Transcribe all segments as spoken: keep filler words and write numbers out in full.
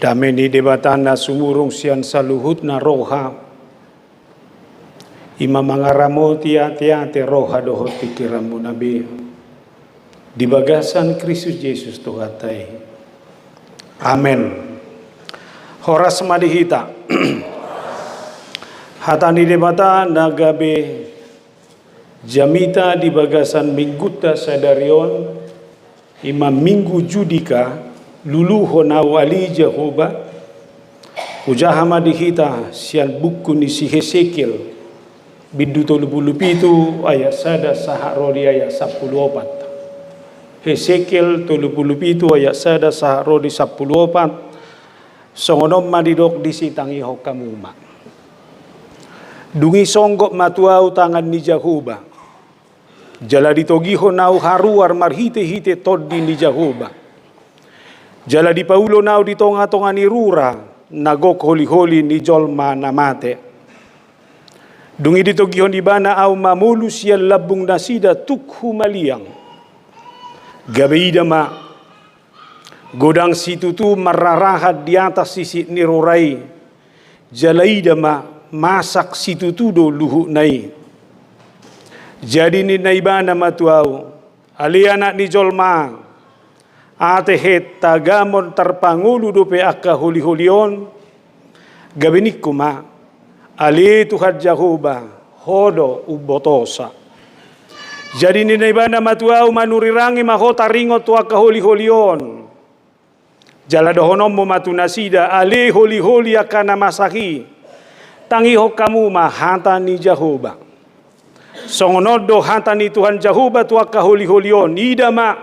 Dame ni Debata na sumurung sian saluhutna roha, i ma mangaramoti ateate, roha dohot pingkiranmuna be, di bagasan Kristus Jesus Tuhanta i. Amen. Horas ma di hita. Hata ni Debata na gabe jamita di bagasan minggunta sadari on, i ma Minggu Judika, luluhon ahu ale Jahowa. Hujaha ma di hita sian buku ni si Hesekiel, bindu tolu pulu pitu ayat sada sahat ro di ayat sampulu opat. Hesekiel tolu pulu pitu ayat sada sahat ro di sampulu opat. Songon on ma didok disi, tangihon hamu ma. Dung i songgop ma tu ahu tangan ni Jahowa, jala ditogihon ahu haruar marhitehite Tondi ni Jahowa. Jala dipaulon ahu di tongatonga ni rura na gok holiholi ni jolma na mate. Dung i ditogihon ibana ahu mamolu sian lambung nasida tuk humaliang. Gabe ida ma, godang situtu marrarahan di atas sisik ni rura i. Jala ida ma, masak situtu do luhutna i. Jadi ninna ibana ma tu ahu, ale anak ni jolma, ate het tagamon tarpangolu dope angka holiholi on? Gabe ningku ma, ale Tuhan Jahowa, ho do umbotosa. Jadi ninna ibana ma tu ahu, manurirangi ma ho taringot tu angka holiholi on. Jala dohononmu ma tu nasida, ale holiholi angka na masak i, tangihon hamu ma hata ni Jahowa. Songon on do hata ni Tuhan Jahowa tu angka holiholi on, ida ma,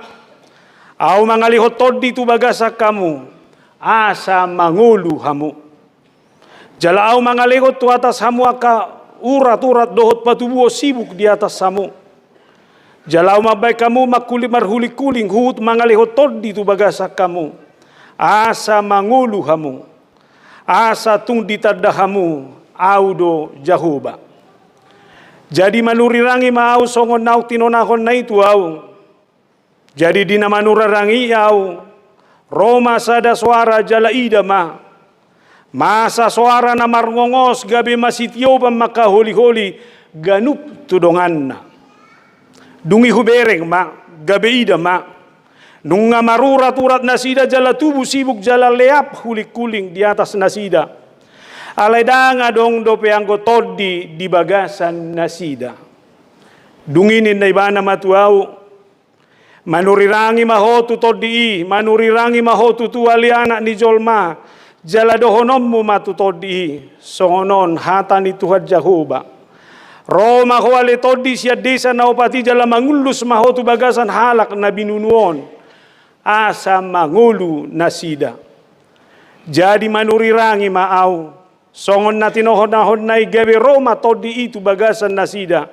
ahu mangalehon tondi tu bagasan hamu, asa mangolu hamu. Jala ahu mangalehon tu atas hamu angka uraturat dohot patubuhon sibuk di atas hamu. Jala ahu mambahen hamu mangkuling marhulingkuling huhut mangalehon tondi tu bagasan hamu, asa mangolu hamu, asa tung ditanda hamu, ahu do Jahowa. Jadi manurirangi ma ahu songon naung tinonahonna i tu ahu. Jadi di na manurirangi i ahu, ro ma sada soara jala ida ma, masa soara na marngongos gabe masitiopan ma angka holiholi ganup tu donganna. Dung i hubereng ma, gabe ida ma, nunga maruraturat nasida jala tubu sibuk jala leap hulingkuling di atas nasida. Alai ndang adong dope anggo tondi di bagasan nasida. Dung i ninna ibana ma tu ahu, manurirangi ma ho tu tondi i, manurirangi ma ho tutu ale anak ni jolma, jala dohononmu ma tu tondi i, songon on hata ni Tuhan Jahowa. Ro ma ho ale tondi sian desa na opat i jala mangullus ma ho tu bagasan halak na binunu on, asa mangolu nasida. Jadi manurirangi ma ahu, songon na tinohonahonna i gabe ro ma tondi i tu bagasan nasida.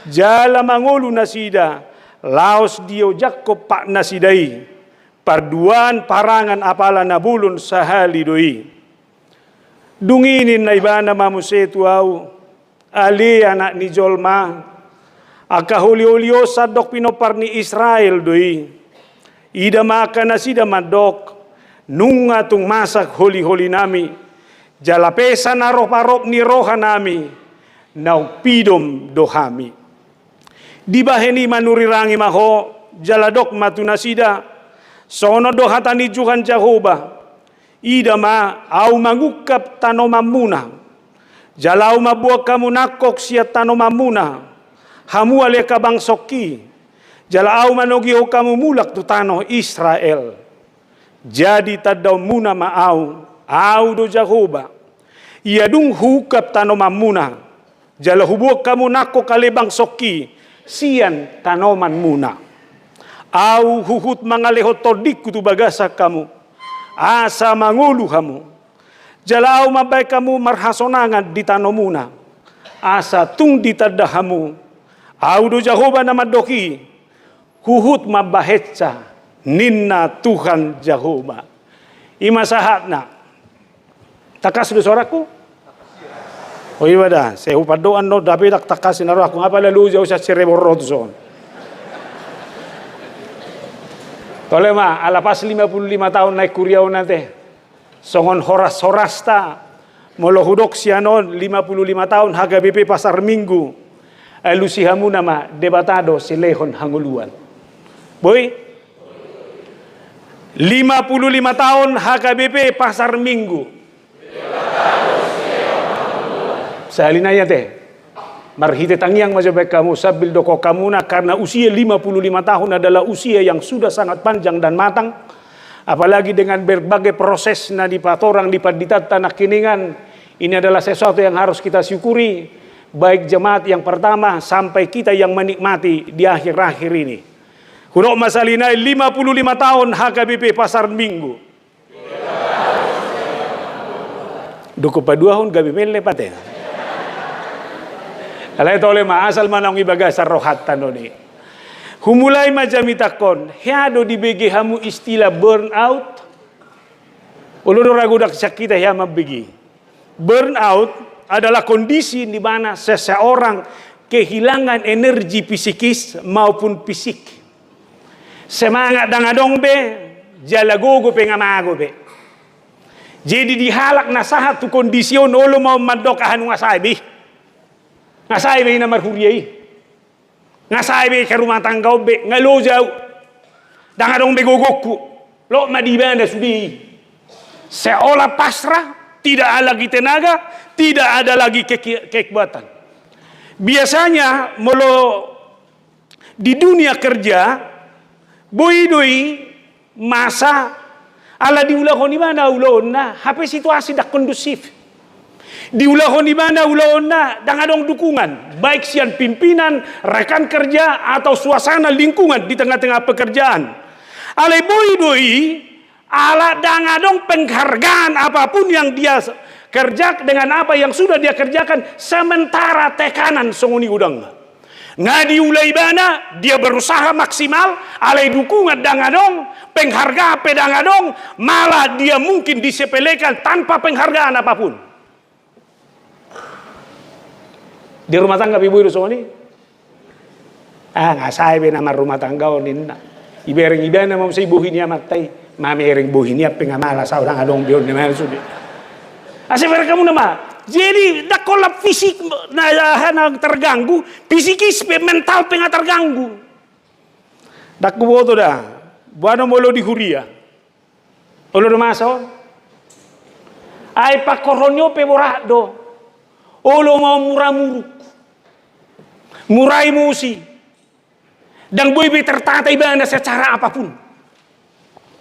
Jala mangolu nasida, laos diojakhon pat nasida i, parduaan parangan apala na bolon sahali do i. Dung i ninna ibana ma muse tu ahu, ale anak ni jolma, angka holiholi on sandok pinompar ni Israel do i. Ida ma angka nasida mandok, nunga tung masak holiholinami, jala pesa na roparop ni rohanami, naung pidom do hami. Dibahen i manurirangi ma ho, jala dok ma tu nasida, songon on do hata ni Tuhan Jahowa, ida ma, ahu mangungkap tanomanmuna, jala ahu mamboan hamu nangkok sian tanomanmuna, hamu ale angka bangsongki, jala ahu manogihon hamu mulak tu tano Israel. Jadi tandaonmuna ma ahu, ahu do Jahowa. Ia dung huungkap tanomanmuna, jala huboan hamu nangkok ale bangsongki sian tanomanmuna. Ahu huhut mangalehon tondingku tu bagasan hamu, asa mangolu hamu. Jala ahu mambahen hamu marhasonangan di tanomuna, asa tung ditanda hamu, ahu do Jahowa na mandok i, huhut mambahensa, ninna Tuhan Jahowa. I ma sahatna. Tangkas do soarangku? O iba da, sai hupandoan do, dape ndang tangkas na rohangku, nga pala loja usa sere borrotus on. Tole ma, ala pas lima puluh lima taon naik kuria on ate. Songon horas-horasta, molo hudok sian on lima puluh lima taon H K B P Pasar Minggu, alusi hamuna ma, Debata do silehon hangoluan. Boi? Lima puluh lima taon H K B P Pasar Minggu. Sahali nai ate. Marhite tangiang ma jo baen hamu sambil dokhon hamuna, karena usia lima puluh lima tahun adalah usia yang sudah sangat panjang dan matang. Apalagi dengan berbagai proses na dipatorang di panditanta nangkiningan, ini adalah sesuatu yang harus kita syukuri, baik jemaat yang pertama sampai kita yang menikmati di akhir-akhir ini. Hudok ma sahali nai, lima puluh lima tahun H K B P Pasar Minggu. Dokhon paduahon gabe mele pate. Alai tole ma, asal ma naung di bagasan rohanta on i. Humulai ma jamitangkon, hea do dibege hamu istilah burnout? Olo do ragu dang sian hita hea mambege. Burnout adalah kondisi di mana seseorang kehilangan energi psikis maupun fisik. Semangat dang adong be, jala gogo pe nga mago be. Jadi di halak na sahat tu kondisi on, olo ma on mandok aha, nunga sae be i. Nga sae be i na marhuria i. Nga sae be i, harumah tangga on be, nga loja au. Dang adong be gogongku. Lot ma di ibana sude i. Seolah pasrah, tidak ada lagi tenaga, tidak ada lagi ke-, kekuatan. Biasanya molo di dunia kerja, boi do i masa ala diulahon ibana ulaonna, hape situasi dang kondusif. Diulahon ibana ulaonna, dang adong dukungan, baik sian pimpinan, rekan kerja, atau suasana lingkungan di tengah-tengah pekerjaan. Alai boi do i, ala dang adong penghargaan apapun yang dia kerja, dengan apa yang sudah dia kerjakan, sementara tekanan songon i godang. Nga diula ibana, dia berusaha maksimal, alai dukungan dang adong, penghargaan pe dang adong, malah dia mungkin disepelekan tanpa penghargaan apapun. Di rumah tangga pe boi do songon i. Ah, nga sae be na marrumah tangga on, ninna. Ibereng ibana ma muse bohi ni amanta i. Mamereng bohi ni amanta pe nga malas au, dang adong be on, ninna ma sude. Asa bereng hamuna ma. Jadi dang holan fisik na, aha, na terganggu, psikis pe, mental pe nga terganggu. Dang huboto da. Boha do molo di huria? Olo do masa on? Ai pangkorhon ni on pe borat do. Olo ma on mura muruk. Mura emosi. Dang boi be tertata ibana secara apapun.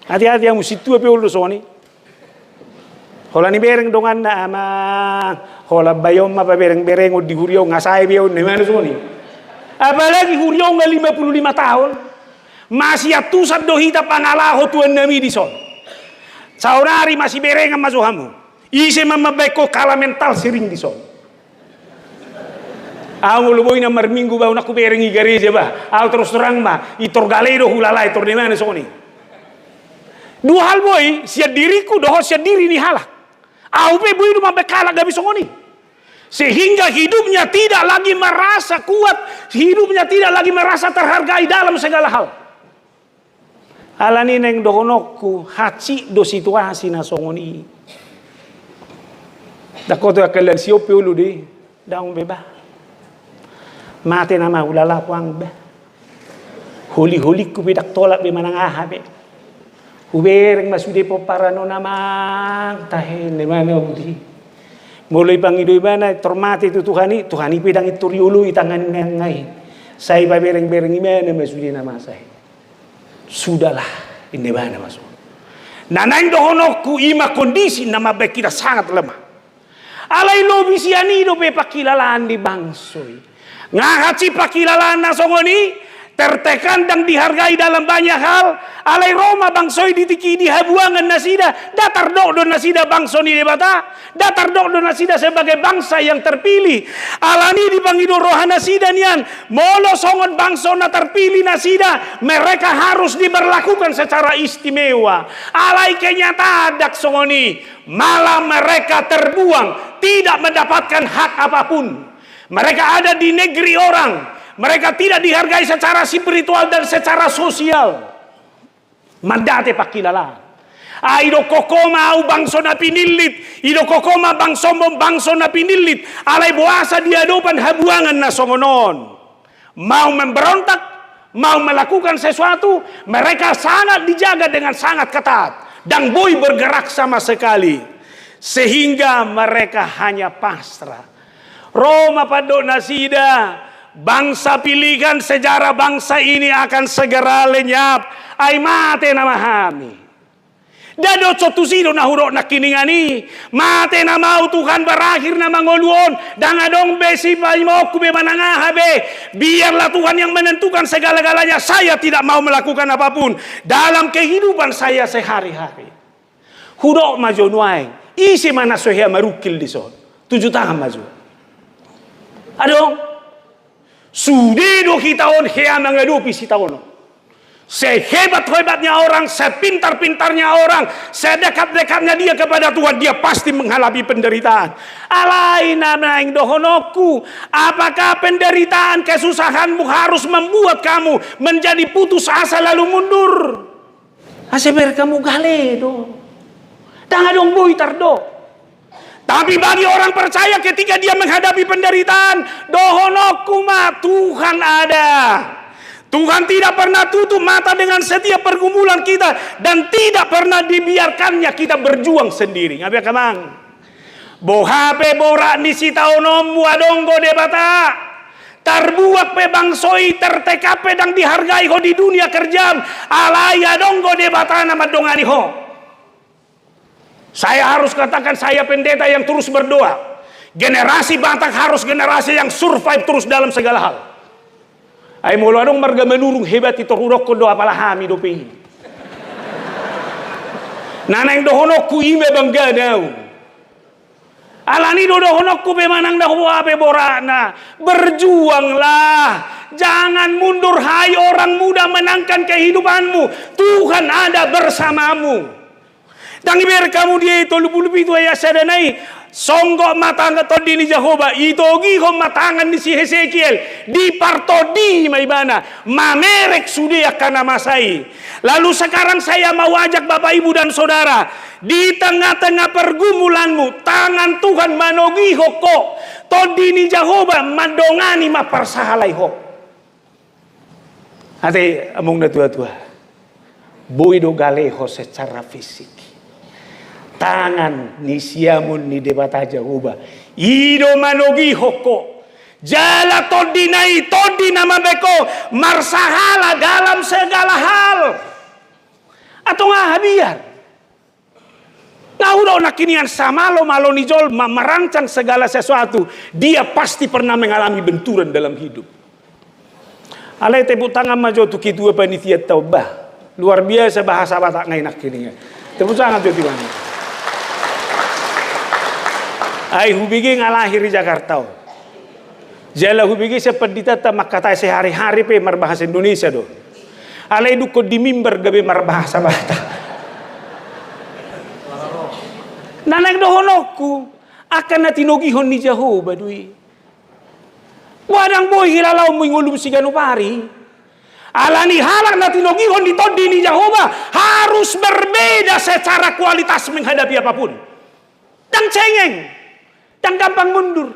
Hati-hati hamu, sintua pe olo do songon i. Holan ibereng donganna, amang, holan bayo on ma pabereng-berengon di huria on, nga sae be on, ninna ibana songon i. Apalagi huria on nga lima puluh lima taon. Masiantusan do hita pangalaho tuannami dison. Saonari masiberengan ma jo hamu. Ise ma mambaen ho kalah mental siring dison? Au molo boi na marminggu ba, unang hubereng i gareja ba. Au terus terang ma, i tor gale do hulala i, tor, ninna ibana songon i. Dua hal boi, sian diringku dohot sian diri ni halak. Au pe boi do mambaen halak gabe songon i. Sehingga hidupnya tidak lagi merasa kuat, hidupnya tidak lagi merasa terhargai dalam segala hal. Alani naeng dohononku, hansit do situasi na songon i. Dang ho tu angka na siop pe olo do i, dang be ba. Mate nama hulala huang ba. Holi-holingku pe dang tolap be manang aha be. Hubereng ma sude pomparan on, amang, tahe, ninna ibana, boti. Molo ipangido ibana tor mate tu Tuhan i, Tuhan i pe dang intor ioloi tangan na i. Sai pabereng-bereng ibana ma sude na masa i. Sudahlah, ninna ibana ma songon i. Na naeng dohononku, i ma kondisi na mambaen hita sangat lemah. Alai lobi sian i dope pangkilalaan ni bangso i. Nga hansit pangkilalaan na songon i, tertekan, dang dihargai dalam banyak hal, alai ro ma bangso i di tingki i, di habuangan nasida, nda tardok do nasida bangso ni Debata, nda tardok do nasida sebagai bangsa yang terpilih. Alani dipangido roha nasida nian, molo songon bangso na terpilih nasida, mereka harus diberlakukan secara istimewa. Alai kenyataan dang songon i, malah mereka terbuang, tidak mendapatkan hak apapun. Mereka ada di negeri orang, mereka tidak dihargai secara spiritual dan secara sosial. Mandate pangkilalaan. Ai idokkon ho ma au bangso na pinillit, idokkon ho ma bangso, bangso na pinillit, alai boasa di adopan habuangan na songon on? Mau memberontak, mau melakukan sesuatu, mereka sangat dijaga dengan sangat ketat. Ndang boi bergerak sama sekali. Sehingga mereka hanya pasrah. Ro ma pandok nasida, bangsa pilihan, sejarah bangsa ini akan segera lenyap. Ai mate nama hami. Ndang dohot tusi do na hudok nangkiningan i. Mate nama au Tuhan, berakhir nama ngolu on. Ndang adong be sipaimahonku be manang aha be. Biarlah Tuhan yang menentukan segala-galanya. Saya tidak mau melakukan apapun dalam kehidupan saya sehari-hari. Hudok ma jo nuaeng, ise ma na so hea marungkil dison? Tunjuk tangan ma jo. Adong? Sude do hita on hea mangadopi sitaonon. Sehebat-hebatnya orang, sepintar-pintarnya orang, sedekat-dekatnya dia kepada Tuhan, dia pasti menghadapi penderitaan. Alai na naeng dohononku, apakah penderitaan kesusahanmu harus membuat kamu menjadi putus asa lalu mundur? Asa bereng hamu gale do. Ndang adong boi tardok. Tapi bagi orang percaya, ketika dia menghadapi penderitaan, dohononku ma, Tuhan ada. Tuhan tidak pernah tutup mata dengan setiap pergumulan kita dan tidak pernah dibiarkannya kita berjuang sendiri. Nga be, amang? Boha pe borat ni sitaononmu, adong do Debata. Tarbuat pe bangso i, tertekan pe ndang dihargai ho di dunia kerjam, alai adong do Debata na mandongani ho. Saya harus katakan, saya pendeta yang terus berdoa. Generasi Batak harus generasi yang survive terus dalam segala hal. Ai molo adong marga Manurung hebat i, tor hudokkon do, apala hami dope i. Na naeng dohononku i ma, bangga do au. Alani do dohononku be manang na boha pe boratna, berjuanglah. Jangan mundur, hai orang muda, menangkan kehidupanmu. Tuhan ada bersamamu. Ndang ibereng hamu di Tolu Pulu Pitu ayat sada nai, songgop ma tangan, Tondi ni Jahowa, itogihon ma tangan ni si Hesekiel, dipartondi ma ibana, mamereng sude angka na masa i. Lalu sekarang saya mau ajak Bapak, Ibu, dan Saudara, di tengah-tengah pergumulanmu, tangan Tuhan manogihon ho, Tondi ni Jahowa mandongani, mamparsahalai ho. Ate, among na tua-tua, boi do gale ho secara fisik. Tangan ni siamun ni Debata Jahowa i do manogihon ho. Jala Tondina i, Tondi na mambahen ho marsahala dalam segala hal. Antong aha biar? Nga hudok nangkiningan, samalo-malo ni jolma merancang segala sesuatu, dia pasti pernah mengalami benturan dalam hidup. Alai tepuk tangan ma jo tu ketua panitia ta on, bah. Luar biasa bahasa Batak nai nangkiningan. Tepuk tangan jo tu ibana. Ai hubege nga lahir di Jakarta on. Jala hubege sian pandita ta mangkatai sehari-hari pe marbahasa Indonesia do. Alai dungkon di mimbar gabe marbahasa Batak. Na naeng dohononku, angka na tinogihon ni Jahowa do i. Boha, ndang boi hilalaonmu i ngolum siganup ari? Alani halak na tinogihon ni Tondi ni Jahowa harus berbeda secara kualitas menghadapi apapun. Ndang cengeng, ndang gampang mundur.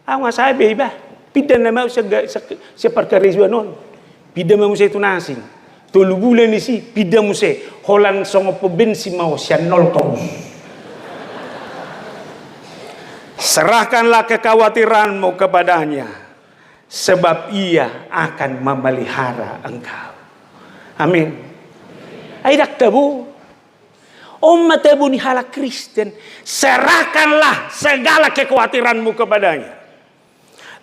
Au nga sae be iba, pinda nama au sian ga-, sian, sian parkarejoan on. Pinda ma muse tu na asing. Tolu bulan disi, pinda muse. Holan songon pom bensin ma ho, sian nol torus. Serahkanlah kekhawatiranmu kepada-Nya, sebab Ia akan memelihara engkau. Amin. Ai ndang tabo. On ma tabo ni halak Kristen, serahkanlah segala kekhawatiranmu kepada-Nya.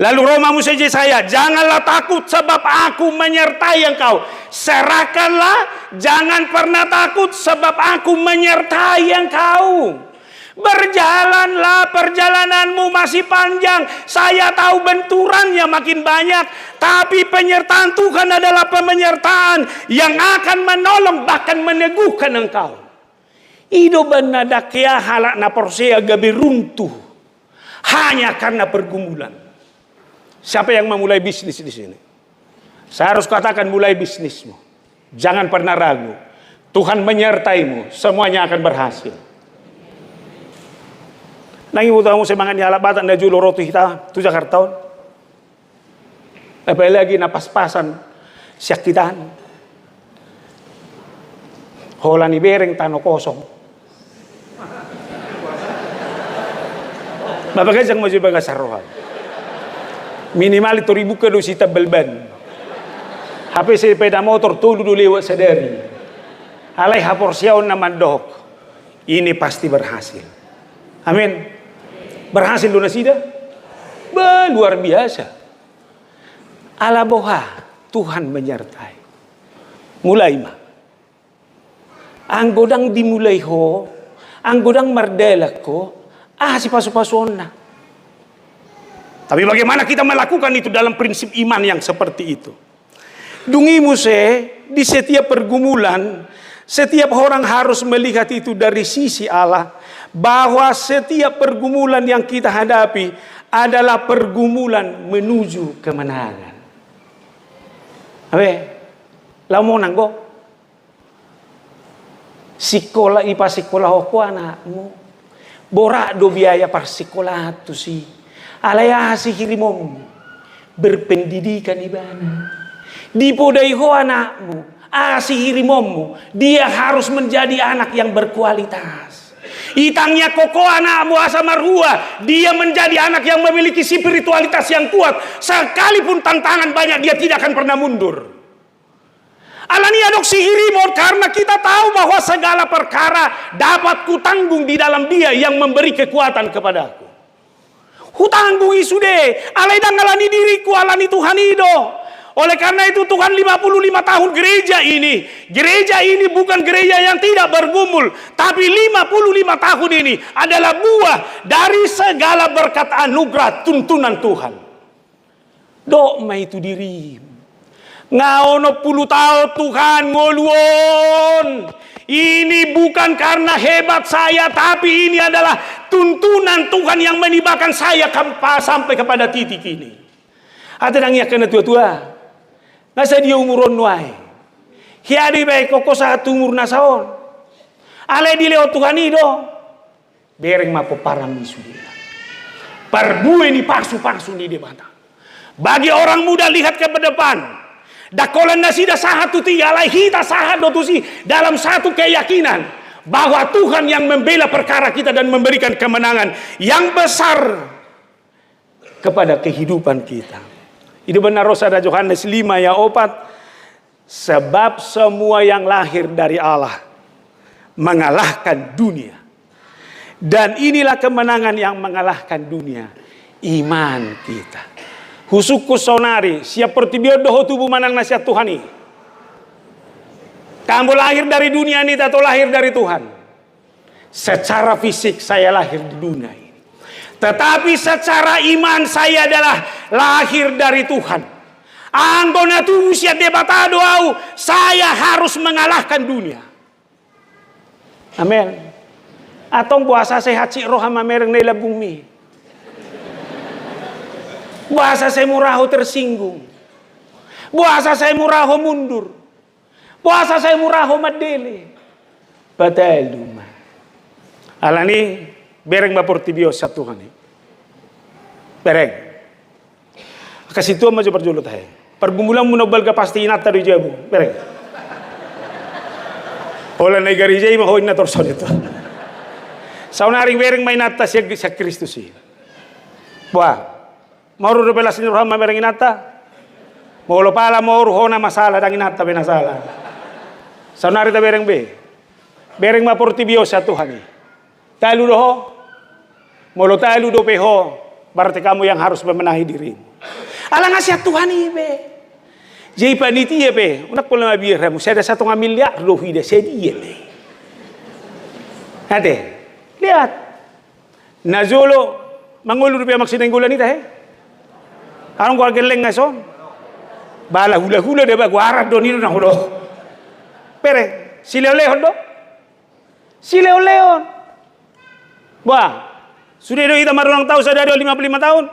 Lalu ro ma muse Jesaya, "Janganlah takut sebab Aku menyertai engkau." Serahkanlah, jangan pernah takut sebab Aku menyertai engkau. Berjalanlah, perjalananmu masih panjang. Saya tahu benturannya makin banyak, tapi penyertaan Tuhan adalah penyertaan yang akan menolong, bahkan meneguhkan engkau. I do umbahen na ndang hea halak na porsea gabe runtuh hanya karena pergumulan. Siapa yang memulai bisnis di sini? Saya harus katakan, mulai bisnismu. Jangan pernah ragu. Tuhan menyertaimu, semuanya akan berhasil. Nang iboto hamu semangat ni halak Batak na jolo ro tu hita, tu Jakarta on. Apalagi na pas-pasan sian hita an. Holan dibereng tano kosong. Bapak gajang maju bagas sarohan. Minimal itu dibuka do si tambal ban. Hape sepeda motor tolu do lewat sadari. Alai haporseaon na mandok. Ini pasti berhasil. Amin. Berhasil do nasida? Bah, luar biasa. Ala boha Tuhan menyertai. Mulai ma. Anggo ndang dimulai ho, anggo ndang mardalan ho, aha sipasu-pasuonna? Tapi bagaimana kita melakukan itu dalam prinsip iman yang seperti itu? Dung i muse, di setiap pergumulan, setiap orang harus melihat itu dari sisi Allah, bahwa setiap pergumulan yang kita hadapi adalah pergumulan menuju kemenangan. Abe, laho monang go. Sikola, ipasikolahon ho anakmu. Borat do biaya parsikolahan tusi. Alai aha sihirimonmu? Berpendidikan ibana. Dipodai ho anakmu. Aha sihirimonmu? Dia harus menjadi anak yang berkualitas. Itangiangkon ho anakmu asa marhua. Dia menjadi anak yang memiliki spiritualitas yang kuat. Sekalipun tantangan banyak, dia tidak akan pernah mundur. Alani adong sihirimon, karena kita tahu bahwa segala perkara dapat kutanggung di dalam Dia yang memberi kekuatan kepadaku. Hutanggung i sude, alai ndang alani diriku, alani Tuhan i do. Oleh karena itu Tuhan lima puluh lima tahun gereja ini, gereja ini bukan gereja yang tidak bergumul, tapi lima puluh lima tahun ini adalah buah dari segala berkat anugerah tuntunan Tuhan. Dok ma i tu dirim. Nga onom pulu taon Tuhan ngolu on. Ini bukan karena hebat saya, tapi ini adalah tuntunan Tuhan yang menimbakan saya kempa-, sampai kepada titik ini. Ate dang iangka na tua-tua. Nga sadia umur on nuaeng. Hea do ibaen ho sahat umur na saon. Alai dilehon Tuhan i do. Bereng ma pomparanmi sude. Parbue ni pasu-pasu ni Debata. Bagi orang muda lihat ke depan. Ndang holan nasida sahat tusi, alai hita sahat do tusi dalam satu keyakinan bahwa Tuhan yang membela perkara kita dan memberikan kemenangan yang besar kepada kehidupan kita. I do umbahen na ro sada Johannes lima ayat opat, sebab semua yang lahir dari Allah mengalahkan dunia. Dan inilah kemenangan yang mengalahkan dunia, iman kita. Husungkun saonari, sian portibi on do ho tubu manang na sian Tuhan i? Tamba lahir dari dunia ninta atau lahir dari Tuhan? Secara fisik saya lahir di dunia ini. Tetapi secara iman saya adalah lahir dari Tuhan. Anggo na tubu sian Debata do au, saya harus mengalahkan dunia. Amen. Antong boasa sai hansit roha mamereng na i lambungmi? Boasa sai mura ho tersinggung? Boasa sai mura ho mundur? Boasa sai mura ho mandele? Patalu ma. Alani, bereng ma portibi on sian Tuhan i. Bereng. Angka sintua ma jo parjolo tahe. Pargumulanmu na umbalga pasti inanta do i jabu. Bereng. Holan na i gareja i ma ho inna torson itu. Saonari bereng ma inanta sian, sian Kristus i. Boha. Maol dope las ni roham mamereng inanta? Molo pala maol ho na masalah, ndang inanta be na sala. Saonari tabereng be. Bereng ma portibi on sian Tuhan i. Talu do ho? Molo talu dope ho, berarti kamu yang harus membenahi dirimu. Ala nga sian Tuhan i be. Jadi panitia pe, unang pola mabiar hamu, sada satonga miliar do huida, sadia ma i? Ate, lihat. Na jolo, mangolu dope Amang Sinainggolan i tahe. Adong goar gelleng nga son. Bala hula-hula da ba goaran do nido na holo. Pere, silehon-lehon do. Silehon-lehon. Boha, sude do hita marulang taon sadari on lima pulu lima taon.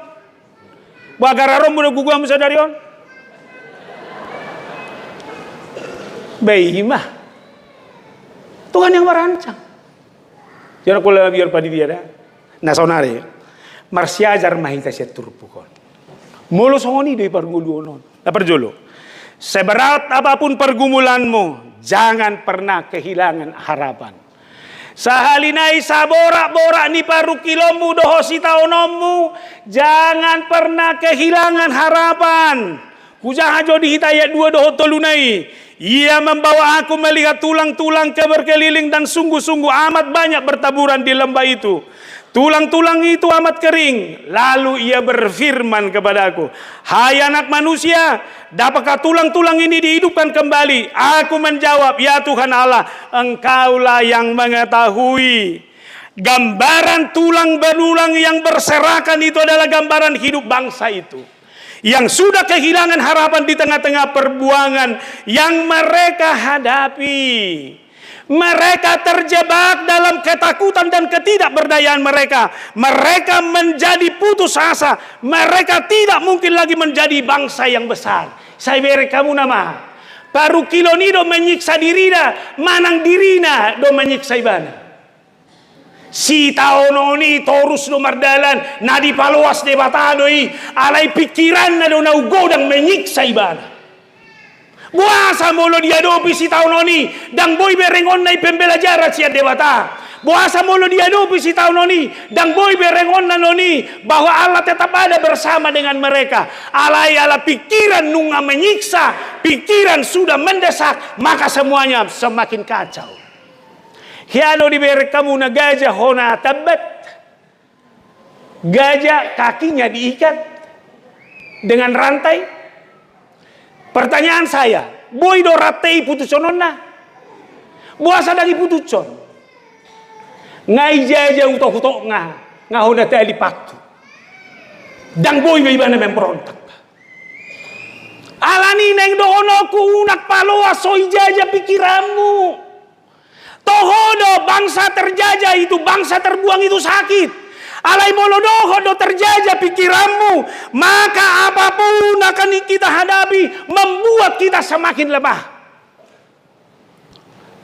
Boha gararonmu do guguamu sadari on. Ba i ma. Tuhan yang merancang. Jadi, kalau biar panitia dah. Nah, saudara, marsiajar ma hita sian turpuk on. Molo songon i do i parngoluon on. Na parjolo. Seberat apapun pergumulanmu, jangan pernah kehilangan harapan. Sahali nai saborak-borak ni parungkilonmu dohot sitaononmu, jangan pernah kehilangan harapan. Hujaha jo di hita ayat dua dohot tolu nai. Ia membawa aku melihat tulang-tulang ke berkeliling dan sungguh-sungguh amat banyak bertaburan di lembah itu. Tulang-tulang itu amat kering. Lalu ia berfirman kepadaku, "Hai anak manusia, dapatkah tulang-tulang ini dihidupkan kembali?" Aku menjawab, "Ya Tuhan Allah, Engkaulah yang mengetahui." Gambaran tulang belulang yang berserakan itu adalah gambaran hidup bangsa itu yang sudah kehilangan harapan di tengah-tengah perbuangan yang mereka hadapi. Mereka terjebak dalam ketakutan dan ketidakberdayaan mereka. Mereka menjadi putus asa. Mereka tidak mungkin lagi menjadi bangsa yang besar. Sai bereng hamu nama. Parungkilon i do menyiksa dirina, manang dirina do menyiksa ibana. Sitaonon i torus do mardalan, na dipaloas Debata do i, alai pikiranna do na godang menyiksa ibana. Boasa molo diadopi sitaonon i, ndang boi berengonna i pembelajaran sian Debata. Boasa molo diadopi sitaonon i, ndang boi berengonna non i, bahwa Allah tetap ada bersama dengan mereka. Alai ala pikiran nunga menyiksa, pikiran sudah mendesak, maka semuanya semakin kacau. Hea do dibereng hamu na gajah hona tambat. Gajah kakinya diikat dengan rantai. Pertanyaan saya, boi do rantai i putushononna? Boasa ndang diputushon? Nga i jaja utok-utokna, nga hona tali pantu. Ndang boi be ibana memberontak. Alani naeng dohononku, unang paloas so i jaja pikiranmu. Toho do bangsa terjajah itu, bangsa terbuang itu sakit. Alai molo dohot do terjajah pikiranmu, maka apapun akan kita hadapi, membuat kita semakin lemah.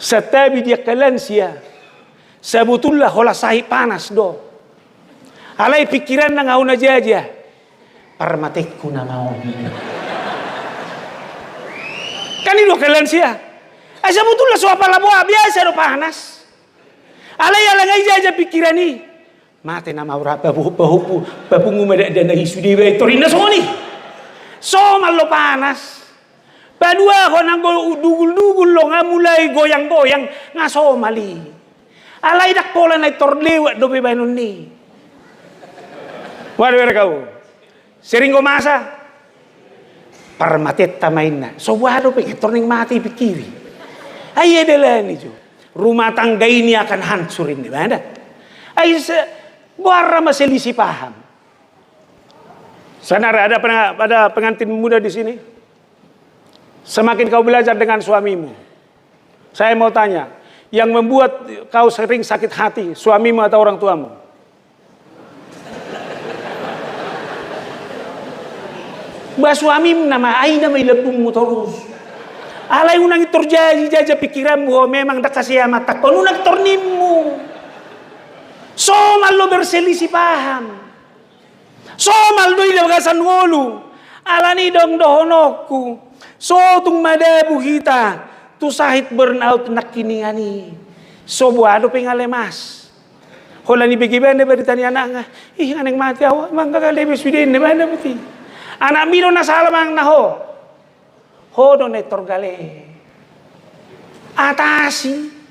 Santabi di angka lansia, sebetulna holan sahit panas do. Alai pikiranna nga hona jaja. Parmatengku nama on. Kan i do angka lansia. Ai sebetulna so apala boha, biasa do panas. Alai ala nga i jaja pikiran i. Mate nama on, papu, papu, papungu ma dakdanak i sude, baen torinna songon i. Somal do panas. Paduahon anggo dugul-dugul do nga mulai goyang-goyang, nga somal i. Alai ndang pola na i tor lewat dope baenon i. Waduh, era kau. Sering go masa. Parmatenta ma inna. So boha dope, tor naeng mate i pikiri. Ai ia dalani jo. Rumah tangga ini akan hancur ini, mana? Ai se-, boha ra ma selisih paham. Saudara, ada pena-, ada pengantin muda di sini. Semakin kau belajar dengan suamimu, saya mau tanya, yang membuat kau sering sakit hati, suamimu atau orang tuamu? Ba suamim nama, ai nama i lambungmu torus. Alai unang i tor jaja, jaja pikiranmu, ho memang ndang hasea ma tangkon, unang tor nimmu. Somal do berselisih paham. Somal do i di bagasan ngolu. Alani i do dohononku, so tung madabu hita tu sahit burnout nangkiningan i. So boha dope nga lemas. Holan ibege ibana barita ni anakna, "Ih, nga naeng mate ahu, manang nga lebe sude," ninna ibana berarti. Anakmi do na sala manang na ho? Ho do na i tor gale. Atasi.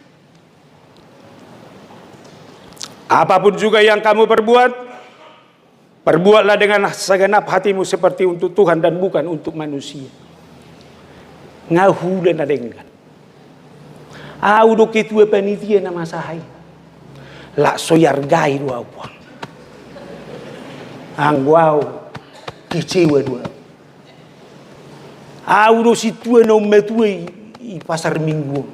Apapun juga yang kamu perbuat, perbuatlah dengan segenap hatimu seperti untuk Tuhan dan bukan untuk manusia. Nga huula na denggan. Ahu do ketua panitia na masa i. Lak so iargai do ahu, Puang. Anggo ahu, kecewa do ahu. Ahu do sintua na ummatua i, i pasar minggu on.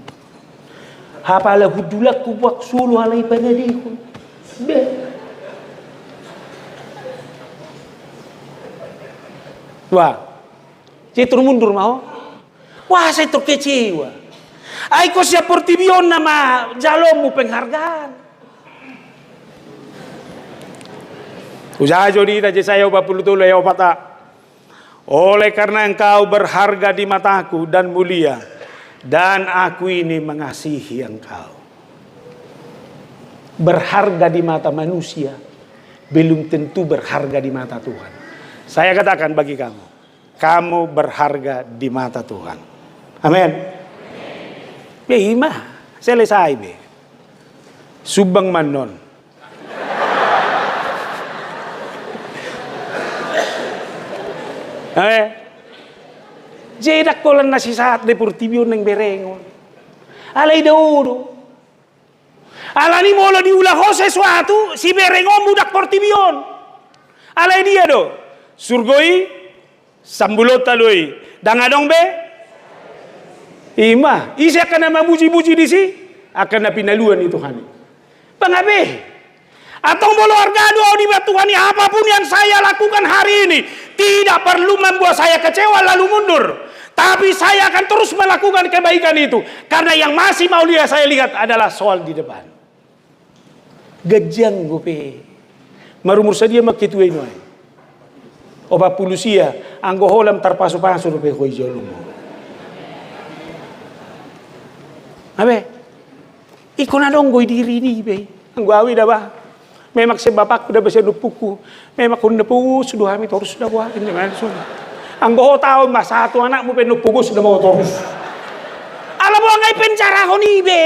Apala hundulangku buak solo alai panadehon. Be. Wah. Sai tor mundur ma ho. Wah, sai tor kecewa. Ai ingkon sian portibi on nama jaloonmu penghargaan. Hujaha jo di hita Jesaya opat pulu tolu ayat opat a. Oleh karena engkau berharga di mataku dan mulia, dan aku ini mengasihi engkau. Berharga di mata manusia, belum tentu berharga di mata Tuhan. Saya katakan bagi kamu, kamu berharga di mata Tuhan. Amin. Be ima, selesai be. Sumbang ma annon. Eh? Jadi ndang holan na sisahat do portibi on naeng berengon. Alai dao do. Alani molo diula ho sesuatu, siberengonmu ndang portibi on. Alai dia do? Surgo i, sambulonta do i. Ndang adong be? Ima, ise angka na mamuji-muji disi? Angka na pinaluan ni Tuhan i. Pangapei? Antong molo arga do au dibahen Tuhan i, apapun yang saya lakukan hari ini, tidak perlu membuat saya kecewa lalu mundur. Tapi saya akan terus melakukan kebaikan itu. Karena yang masih mau lihat, saya lihat adalah soal di depan. Ganjang dope. Marumur sadia ma ketua i nuaeng? Opat pulu sia, anggo ho lam tarpasu-pasu dope ho i jolomu. Abe? Ingkon adong do i diri ni be. Anggo au i da bah. Memang sian bapakku da bah sian ompungku. Memang hon na pogos do hami torus da bah. Ini mana sun. Anggo ho taon ma sahat tu anakmu pe na pogos da bah torus. Ala boha ngai penjarahon i be.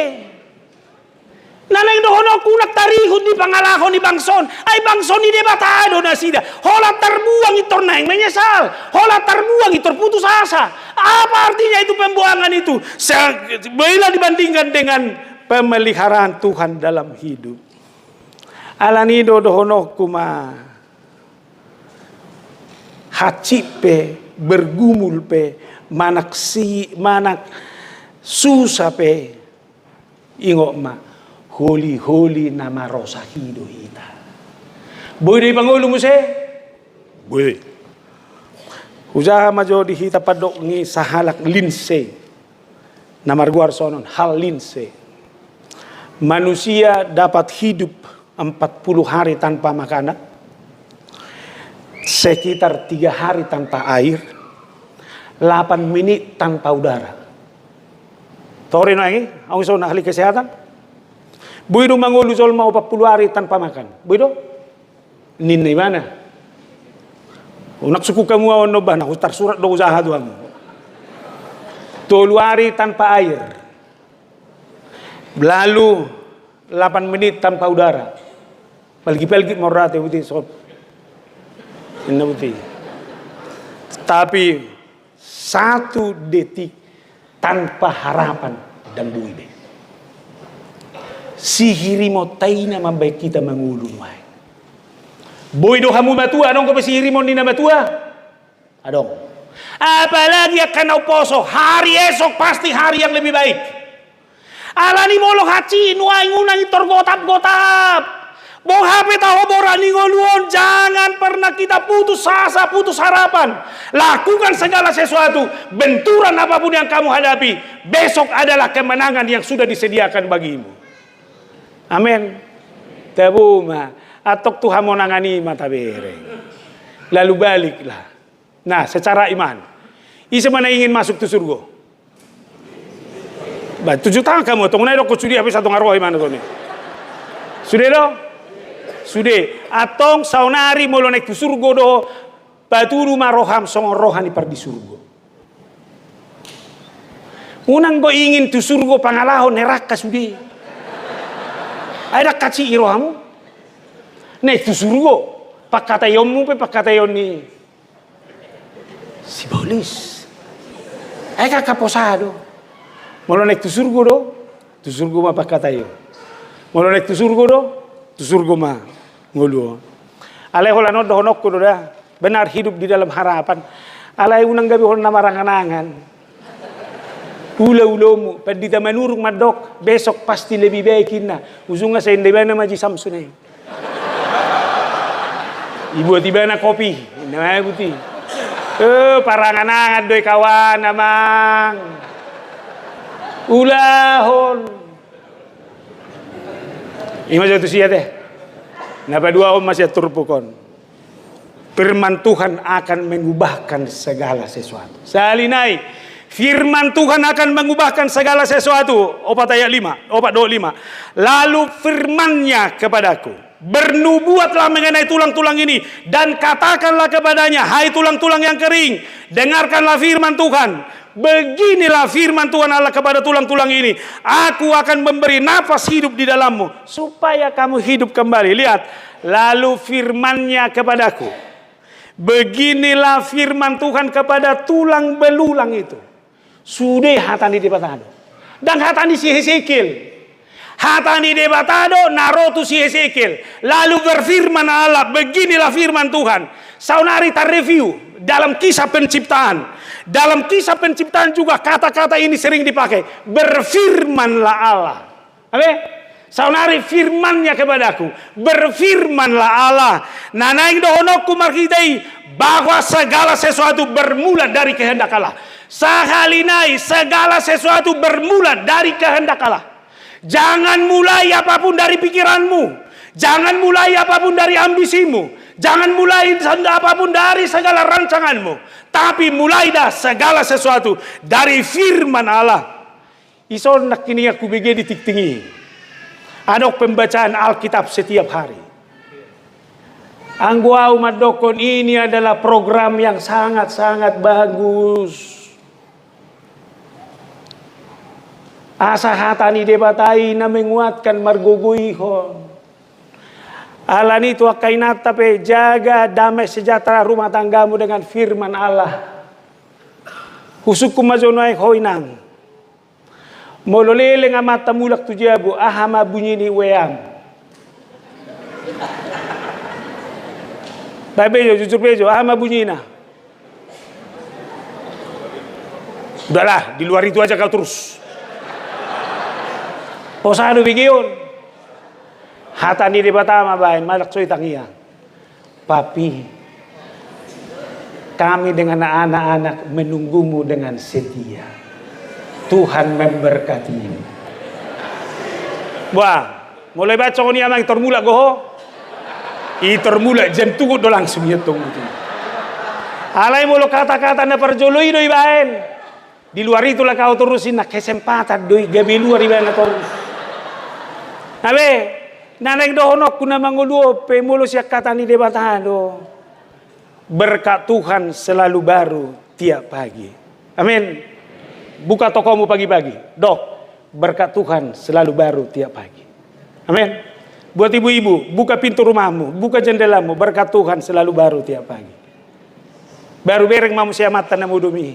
Na naeng dohononku unang tarihut di pangalaho ni bangso on. Ai bangso ni Debata do nasida. Holan tarbuang intor naeng menyesal. Holan tarbuang intor putus asa. Apa artinya itu pembuangan itu? Se-, bila dibandingkan dengan pemeliharaan Tuhan dalam hidup. Alani do dohononku ma, hansit pe, bergumul pe, manang si-, manang susa pe, ingot ma, holi-holi na marosa i do hita. Boi do i pangolu muse? Boi. Hujaha ma jo di hita pandok ni sahalak Lindsay. Na margoar sonon, Hal Lindsay. Manusia dapat hidup empat puluh hari tanpa makanan, sekitar tiga hari tanpa air, delapan menit tanpa udara. Tore nuaeng i, au songon ahli kesehatan. Boi do mangolu jolma opat puluh hari tanpa makan? Boi do? Ninna ibana. Unang sungkun hamu ahu annon bah, na tarsurat do hujaha tu hamu. Tolu hari tanpa air. Lalu delapan menit tanpa udara. Palgi-palgi ma ro ate, boti, sob. Ninna, boti. Tapi satu detik tanpa harapan ndang boi be. Sihirimonta i na mambahen hita mangolu nuaeng. Boi do hamu matua, adong dope sihirimon ni na matua? Adong. Apalagi angka na umposo, hari esok pasti hari yang lebih baik. Alani molo hansit nuaeng, unang intor gotap-gotap. Boha pe taho borat ni ngolu on, jangan pernah kita putus asa, putus harapan. Lakukan segala sesuatu, benturan apapun yang kamu hadapi, besok adalah kemenangan yang sudah disediakan bagimu. Amin. Tabo ma, antong tu hamonangan i ma tabereng. Lalu baliklah. Nah, secara iman. Ise ma na ingin masuk tu surgo? Bah, tunjuk tangan hamu, antong na didokkon sude, habis antong ro ibana toni. Sude do? Sude. Antong saonari molo naeng tu surgo do, patudu ma roham songon roha ni pardisurgo. Unang do ingin tu surgo pangalaho, neraka sude. Ai ndang hansit i rohamu. Naeng tu surgo, pangkataionmu pe pangkataion ni sibolis. Ai angka posa do. Molo naeng tu surgo do, tu surgo ma pangkataion. Molo naeng tu surgo do, tu surgo ma ngolu on. Alai holan on dohononku do da, benar hidup di dalam harapan. Alai unang gabe holan na marangan-angan. Ulaulamu, Pandita Manurung mandok, besok pasti lebih baik, ninna. Ujungna sai ninna ibana ma Haji Samsu i. Dibuat ibana kopi, ninna ma, boti. Eh, parangan-angan do i kawan, amang. Ulahon. Ima jo tu sia te. Na paduahon ma sian turpuk on. Firman Tuhan akan mengubahkan segala sesuatu. Sahali nai, firman Tuhan akan mengubahkan segala sesuatu. Opat ayat lima, opat dohot lima. Lalu firman-Nya kepadaku, "Bernubuatlah mengenai tulang-tulang ini, dan katakanlah kepadanya, 'Hai tulang-tulang yang kering, dengarkanlah firman Tuhan. Beginilah firman Tuhan Allah kepada tulang-tulang ini, Aku akan memberi nafas hidup di dalammu, supaya kamu hidup kembali.'" Lihat, lalu firman-Nya kepadaku, "Beginilah firman Tuhan kepada tulang belulang itu." Sude hata ni Debata do. Ndang hata ni si Hesekiel. Hata ni Debata do na ro tu si Hesekiel. Lalu berfirman Allah, "Beginilah firman Tuhan." Saonari ta review dalam kisah penciptaan. Dalam kisah penciptaan juga kata-kata ini sering dipakai. Berfirmanlah Allah. Amin. Saonari firman-Nya kepadaku, berfirmanlah Allah. Na naeng dohononku marhite i, bahwa segala sesuatu bermula dari kehendak Allah. Sahali nai, segala sesuatu bermula dari kehendak Allah. Jangan mulai apapun dari pikiranmu. Jangan mulai apapun dari ambisimu. Jangan mulai apapun dari segala rancanganmu. Tapi mulailah segala sesuatu dari firman Allah. Ison nangkiningan hubege di tingting i. Adong pembacaan Alkitab setiap hari. Anggo au mandokkon ini adalah program yang sangat-sangat bagus. Asa hata ni Debata i na menguatkan, margogoihon. Alani tu angka inanta pe, jaga damai sejahtera rumah tanggamu dengan firman Allah. Husungkun ma jo nuaeng ho inang. Molo leleng amanta mulak tu jabu, aha ma bunyi ni weam? Baen be jo, jujur be jo, aha ma bunyina? Udahlah, di luar itu aja kau terus. Posa do begeon. Hata ni Debata ma baen, manang so i tangiang. Papi, kami dengan anak-anak menunggumu dengan setia. Tuhan memberkatimu. Wah, mulai baca songon i amang, i tor mulak do ho. I tor mulak, jam tugut do langsung ia tong. Alai molo kata-kata na parjolo i do ibaen. Di luar itu lah kau torus, inna kesempatan do i gabe luar ibaen na torus. Abe, na naeng dohononku na mangolu on pe molo sian hata ni Debata do. Berkat Tuhan selalu baru tiap pagi. Amin. Buka tokomu pagi-pagi. Dok, berkat Tuhan selalu baru tiap pagi. Amin. Buat ibu-ibu, buka pintu rumahmu, buka jendelamu, berkat Tuhan selalu baru tiap pagi. Baru bereng ma muse amanta na modom i.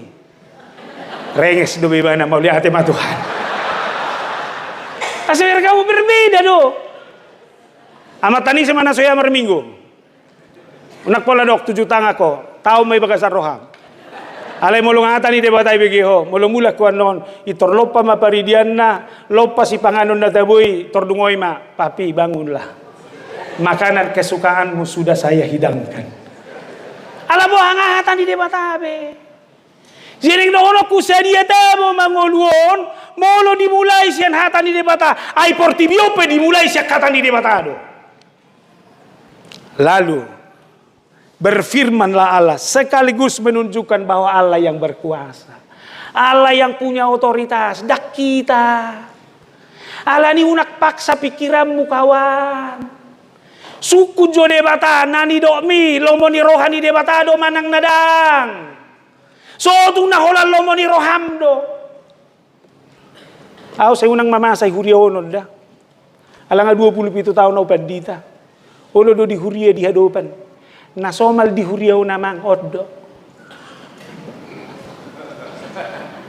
Renges do be ibana, mauliate ma Tuhan. Asa biar kamu berbeda do. Amanta ni ise ma na so hea marminggu. Unang pola dok tuju tangan ho, tao ma i bagasan roham. Alai molo hata ni Debata i bege ho, molo mulak ho annon, i tor lompa ma paridianna, lompa sipanganon na tabo i, tor dung oi ma, papi bangunlah. Makanan kesukaanmu sudah saya hidangkan. Ala boha nga hata ni Debata be. Jadi dohononku sadia tabo mangolu on, molo dimulai sian hata ni Debata, ai portibi on pe dimulai sian hata ni Debata do. Lalu, berfirmanlah Allah sekaligus menunjukkan bahwa Allah yang berkuasa. Allah yang punya otoritas, ndang hita. Alani unang paksa pikiranmu, kawan. Sungkun jo Debata, na nidokmi, lomo ni roha ni Debata do manang na ndang. So tung na holan lomo ni roham do. Au sai unang mamasa i huria on da. Ala nga dua pulu pitu taon au pandita. Olo do di huria di hadopan. Na somal di huria on amang on do.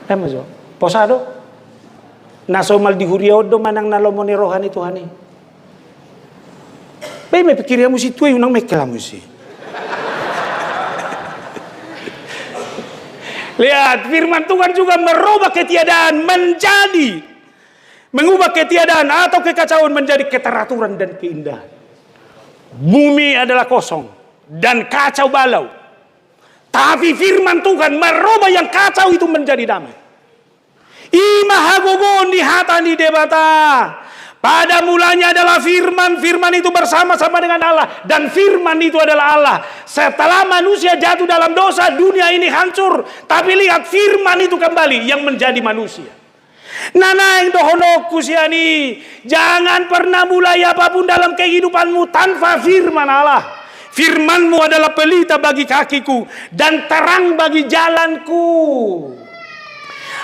Ema jo. Posa do. Na somal di huria on do manang na lomo ni roha ni Tuhan i. Baen ma pikir hamu si tua i, unang mengkel hamu si. Lihat, firman Tuhan juga merubah ketiadaan menjadi, mengubah ketiadaan atau kekacauan menjadi keteraturan dan keindahan. Bumi adalah kosong dan kacau balau. Tapi firman Tuhan merubah yang kacau itu menjadi damai. I ma hagogoon ni hata ni Debata. Pada mulanya adalah Firman, Firman itu bersama-sama dengan Allah, dan Firman itu adalah Allah. Setelah manusia jatuh dalam dosa, dunia ini hancur. Tapi lihat, Firman itu kembali yang menjadi manusia. Na naeng dohononku sian i, jangan pernah mulai apapun dalam kehidupanmu tanpa Firman Allah. Firman-Mu adalah pelita bagi kakiku dan terang bagi jalanku.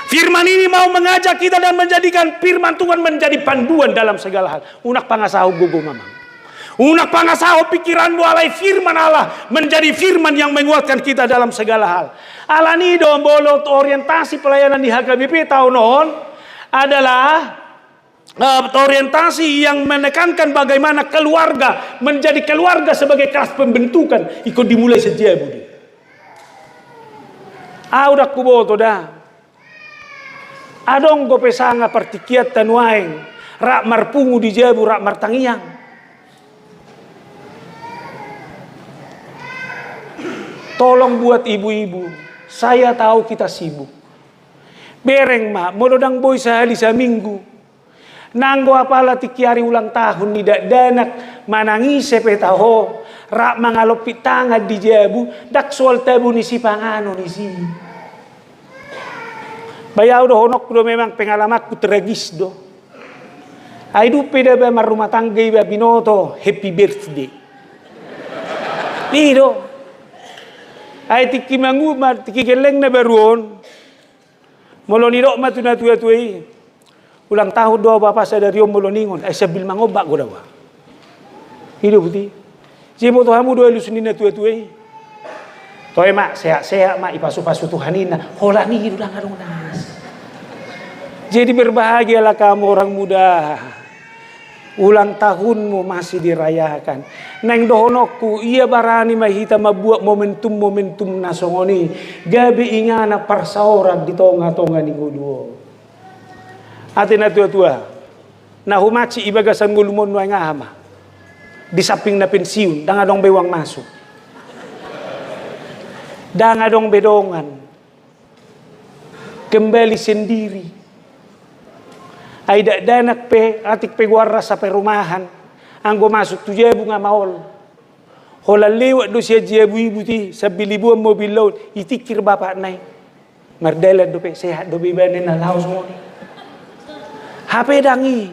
Firman ini mau mengajak kita dan menjadikan Firman Tuhan menjadi panduan dalam segala hal. Unang pangasahon gogom, amang. Unang pangasahon pikiranmu, alai Firman Allah menjadi Firman yang menguatkan kita dalam segala hal. Alani do, molo orientasi pelayanan di H K B P taon on adalah, eh, orientasi yang menekankan bagaimana keluarga menjadi keluarga sebagai kelas pembentukan, ingkon dimulai sian jabu do i. Au ndang huboto da. Adong dope sanga partingkianta nuaeng, rap marpungu di jabu, rap martangiang. Tolong buat ibu-ibu, saya tahu kita sibuk. Bereng ma, molo ndang boi sahali saminggu. Nanggo apala tingki ari ulang tahun ni dakdanak, manang ise pe taho, rap mangalompit tangan di jabu, ndang soal tabo ni sipanganon i si. Ba i au dohononku do, memang pengalamanku tragis do. Ai dung pe da ba marrumah tangga iba binoto happy birthday. I do. Ai tingki mangu-, ma-, tingki gellengna baru on. Molo nidok ma tu natua-tua i, ulang tahun do au bapa sadari on, molo ningon, ai sambil mangombak do au. I do buti. Jadi boto hamu do alus ni natua-tua i. Toe ma, sehat-sehat ma, ipasu-pasu Tuhan inna. Holan i do ndang adong nas. Jadi berbahagialah kamu orang muda. Ulang tahunmu masih dirayakan. Naeng dohononku, ia barani ma hita mambuat momentum-momentum na songon i, gabe inganan parsaoran di tonga-tonga ni ngolu on. Ate natua-tua, na humansik i bagasan ngolum on nuaeng aha ma? Di samping na pensiun, ndang adong be uang masuk. Ndang adong be dongan. Kembali sendiri. Ai dakdanak pe, atik pe goarna saperumahan, anggo masuk tu jabu nga maol. Holan lewat do sian jabu i buti, sambil iboan mobil laut, itingkir bapakna i. Mardalan dope, sehat dope ibana na laho songon i. Hape ndang i,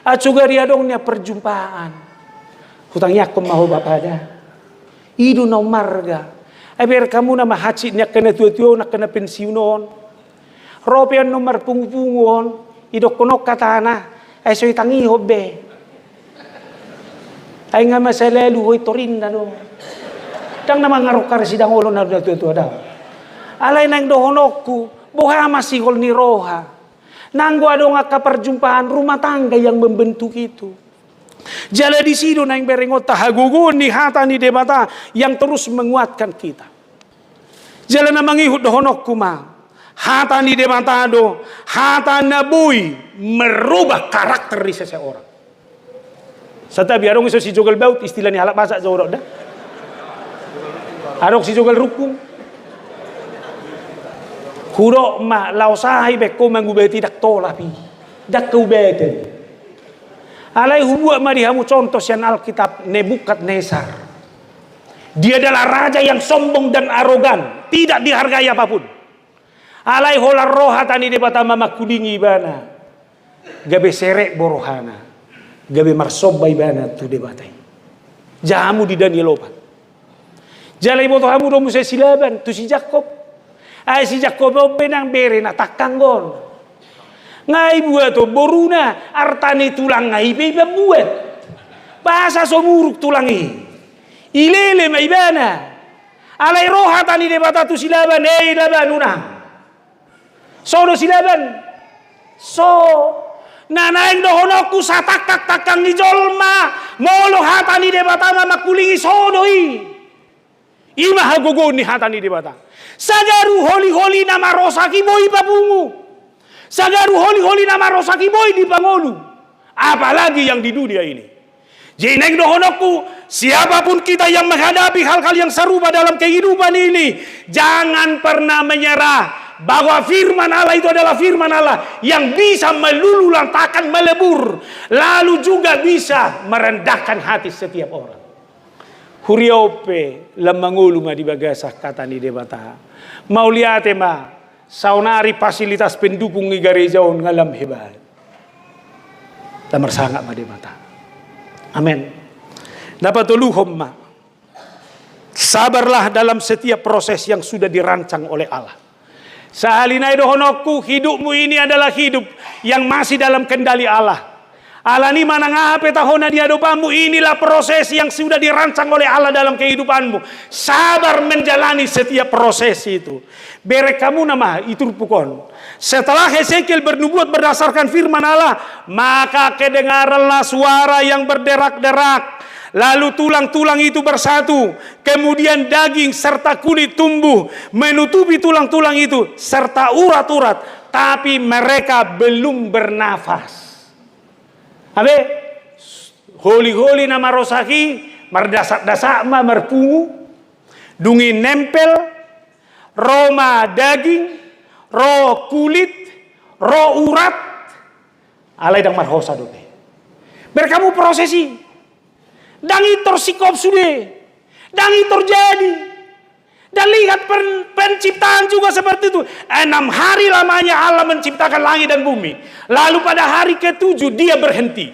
aut sugari adong nian perjumpaan. Hutangiangkon ma ho bapa da. I do na ummarga. Ai bereng hamu na mahansik ni angka natua-tua on, angka na pensiun on. Ro pe annon marpungu-pungu on, idokkon on hatana, ai so itangihon be. Ai nga masa lalu, hoi torinna do. Ndang na mangarongkar sidang olo na natua-tua da. Alai naeng dohononku, boha ma sihol ni roha. Nanggo adong angka perjumpaan rumah tangga yang membentuk itu. Jala disi do naeng berengonta hagogoon ni hata ni Debata yang terus menguatkan kita. Jala na mangihut dohononku ma, hata ni Debata do hata na boi merubah karakter di seseorang. Santabi, adong i so sijogal baut, istilah ni halak Batak jo do da. Adong sijogal rungkung. Hudok ma, laos aha ibaen ho mangubati, ndang tolap i. Ndang kaubatan. Alai hubuat ma di hamu contoh sian Alkitab, Nebukadnesar. Dia adalah raja yang sombong dan arogan, tidak dihargai apapun. Alai holan ro hata ni Debata mamangkulingi ibana, gabe serep do rohana, gabe marsomba ibana tu Debata i. Jaha hamu di Daniel opat. Jala iboto hamu do muse si Laban tu si Jakob. Ai si Jakob on pe nang bere na tangkang on. Nga ibuat on boruna, arta ni tulang nga i pe ipambuat. Boasa so muruk tulang i? Ilele ma ibana. Alai ro hata ni Debata tu si Laban, "Hei Laban, unang." So do si Laban? So. Na naeng dohononku, satangkang-tangkang ni jolma, molo hata ni Debata mamangkulingi, so do i. I ma hagogoon ni hata ni Debata. Sagaru holi-holi na marosak i boi papungu. Sagaru holi-holi na marosak i boi dipangolu. Apalagi yang di dunia ini. Jadi naeng dohononku, siapapun kita yang menghadapi hal-hal yang serupa dalam kehidupan ini, jangan pernah menyerah. bahwa firman Allah itu adalah firman Allah yang bisa meluluhlantakkan, melebur, lalu juga bisa merendahkan hati setiap orang. Huria on pe lam mangolu ma di bagasan hata ni Debata. Mauliate ma, saonari fasilitas pendukung ni gareja on nga lam hebat. Lam marsangap ma Debata. Amen. Na patoluhon ma. Sabarlah dalam setiap proses yang sudah dirancang oleh Allah. Sahali nai dohononku, hidupmu ini adalah hidup yang masih dalam kendali Allah. Alani i manang aha pe taho na di adopanmu, inilah proses yang sudah dirancang oleh Allah dalam kehidupanmu. Sabar menjalani setiap proses itu. Bereng hamu nama i turpuk on. Setelah Hesekiel bernubuat berdasarkan firman Allah, maka kedengaranlah suara yang berderak-derak. Lalu tulang-tulang itu bersatu, kemudian daging serta kulit tumbuh menutupi tulang-tulang itu, serta urat-urat, tapi mereka belum bernafas. Abe, holi-holi na marosak i, mardasak-dasak ma, marpungu, dung i nempel, ro ma daging, ro kulit, ro urat, alai ndang marhosa dope. Bereng hamu proses i. Ndang i tor singkop sude. Ndang i tor jadi. Dan lihat pen-, penciptaan juga seperti itu. Enam hari lamanya Allah menciptakan langit dan bumi. Lalu pada hari ketujuh dia berhenti.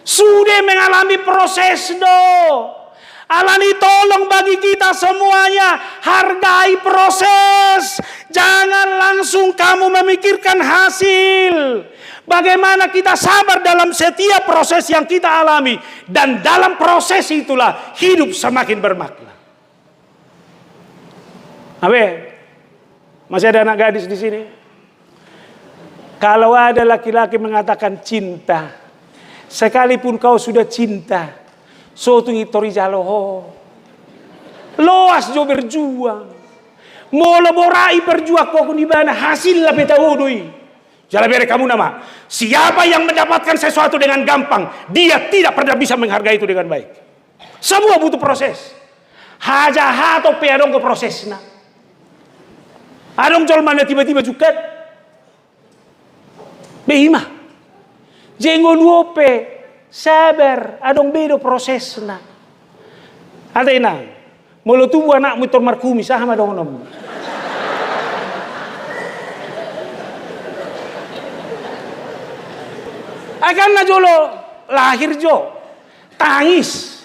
Sude mengalami proses do. Alani i tolong bagi kita semuanya, hargai proses. Jangan langsung kamu memikirkan hasil. Bagaimana kita sabar dalam setiap proses yang kita alami. Dan dalam proses itulah hidup semakin bermakna. Abe, masih ada anak gadis di sini? Kalau ada laki-laki mengatakan cinta, sekalipun kau sudah cinta, so tung i tor ijalo ho. Loas jo berjuang. Molo borat i perjuangan ibana, hasilna pe tao do i. Jala bereng hamu nama, siapa yang mendapatkan sesuatu dengan gampang, dia tidak pernah bisa menghargai itu dengan baik. Semua butuh proses. Hajahaton pe adong do prosesna. Adong jolma na tiba-tiba jungkat. Be i ma. Jadi ngolu on pe sabar, adong be do prosesna. Ate inang, molo tubu anakmu i tor markumis, aha ma dohononmu? Akan na jolo lahir jo, tangis.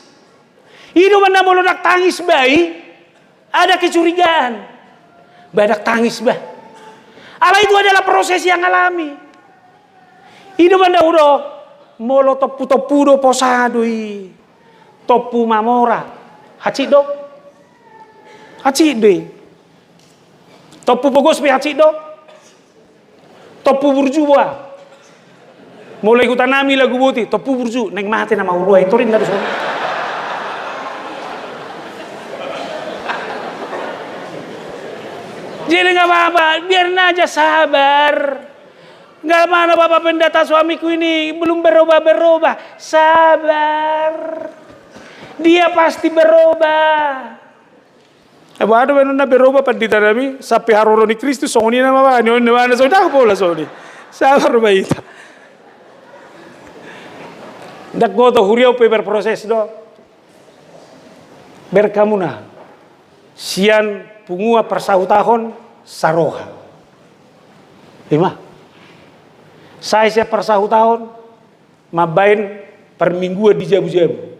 I do umbahen na molo ndang tangis ba i, ada kecurigaan. Ba ndang tangis ba. Alai itu adalah proses yang alami. I do umbahen na hudok, molo tompu-tompu do posa do i. Tompu mamora. Hansit do? Hansit do i. Tompu pogos pe hansit do? Tompu burju boha? Molo i hutanami lagu boti, tompu burju, naeng mate na maurua i, tor inna do songon i. Jadi nggak apa-apa, biarin aja sabar. Nggak mana Bapak Pendeta, suamiku ini belum berubah-berubah. Sabar. Dia pasti berubah. Abo ado baenon na berubah pandita nami, sampe haroro ni Kristus songon i nama bani, on nama na so dahu pola songon i. Sabar ma hita. Ndang goto huria on pe berproses do. Bereng hamu na. Sian punguan parsahutahon saroha. I ma. Sai sian parsahutahon mambaen parmingguan di jabu-jabu.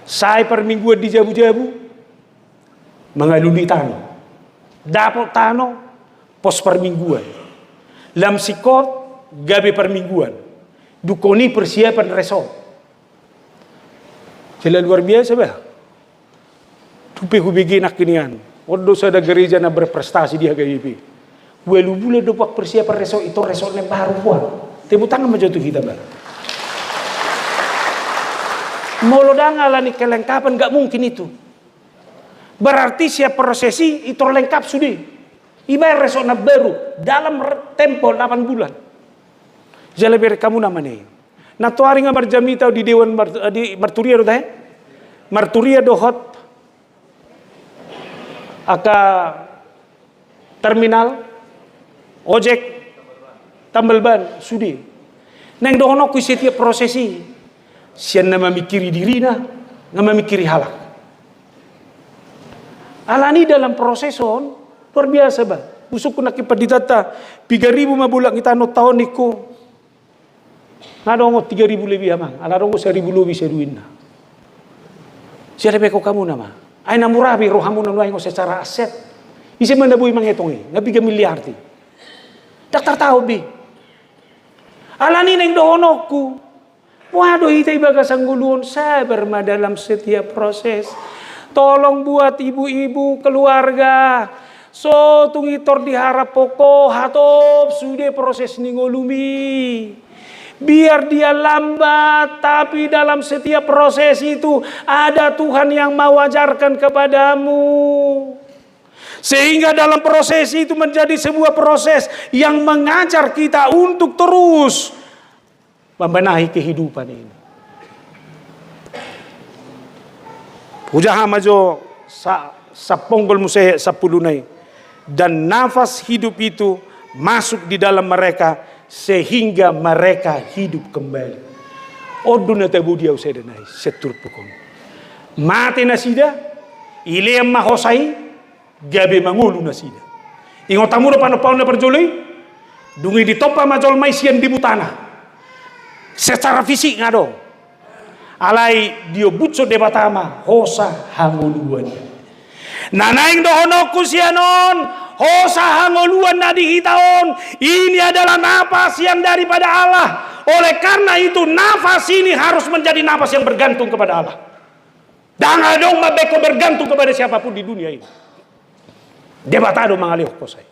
Sai parmingguan di jabu-jabu, mangalului tano. Dapot tano, pos parmingguan. Lam singkop, gabe parmingguan. Dungkon i persiapan resort. Jala luar biasa bah. Tung pe hubege nangkiningan. On do sada gareja na berprestasi di H K B P. Ualu bulan do buat persiapan resort i, tor resort na baru buat. Tepuk tangan ma jo tu hita bah. Molo ndang alani kelengkapan, nggak mungkin itu. Berarti siap proses i, i tor lengkap sude. Ibaen resort na baru dalam re-, tempo delapan bulan. Jala bereng hamu nama ni. Nantoari nga marjamita di Dewan Mar-, di Marturia do tahe? Marturia dohot angka terminal, ojek, tambal ban, sude. Naeng dohononku, setiap proses i sian na mamingkiri dirina, na mamingkiri halak. Alani dalam proses on luar biasa, bah. Husungkun nangkin panditanta, piga ribu ma bolak ni tano taon ningku. Nga adong on tiga ribu lebih, amang, ala adong on saribu lobi saduinna. Sian be ko hamuna ma. Ai na mura be rohamuna nuaeng on secara aset. Ise ma na boi mangetong i, nga piga miliar i. Ndang tartaon be. Alani naeng dohononku, boha do hita i bagasan ngolu on? Sabar ma dalam setiap proses. Tolong buat ibu-ibu keluarga, so tung i tor diharaphon ho hatop sude proses ni ngolumi. Biar dia lambat, tapi dalam setiap proses itu ada Tuhan yang mengajarkan kepadamu. Sehingga dalam proses itu menjadi sebuah proses yang mengajar kita untuk terus membenahi kehidupan ini. Hujaha ma jo sa-, saponggol muse sampuluna i. Dan nafas hidup itu masuk di dalam mereka, sehingga mereka hidup kembali. On do na tabo di ahu sada nai, sian turpuk on. Mate nasida, dilehon ma hosa i, gabe mangolu nasida. Ingot hamu do panompa on na parjolo i? Dung i ditompa ma jolma i sian debutana. Secara fisik nga adong. Alai diobutso Debata ma hosa hangoluan. Na naeng dohononku sian on, hosa hangoluan na di hita on, ini adalah napas yang daripada Allah. Oleh karena itu, nafas ini harus menjadi nafas yang bergantung kepada Allah. Ndang adong mambaen ho bergantung kepada siapapun di dunia ini. Debata do mangalehon hosa i.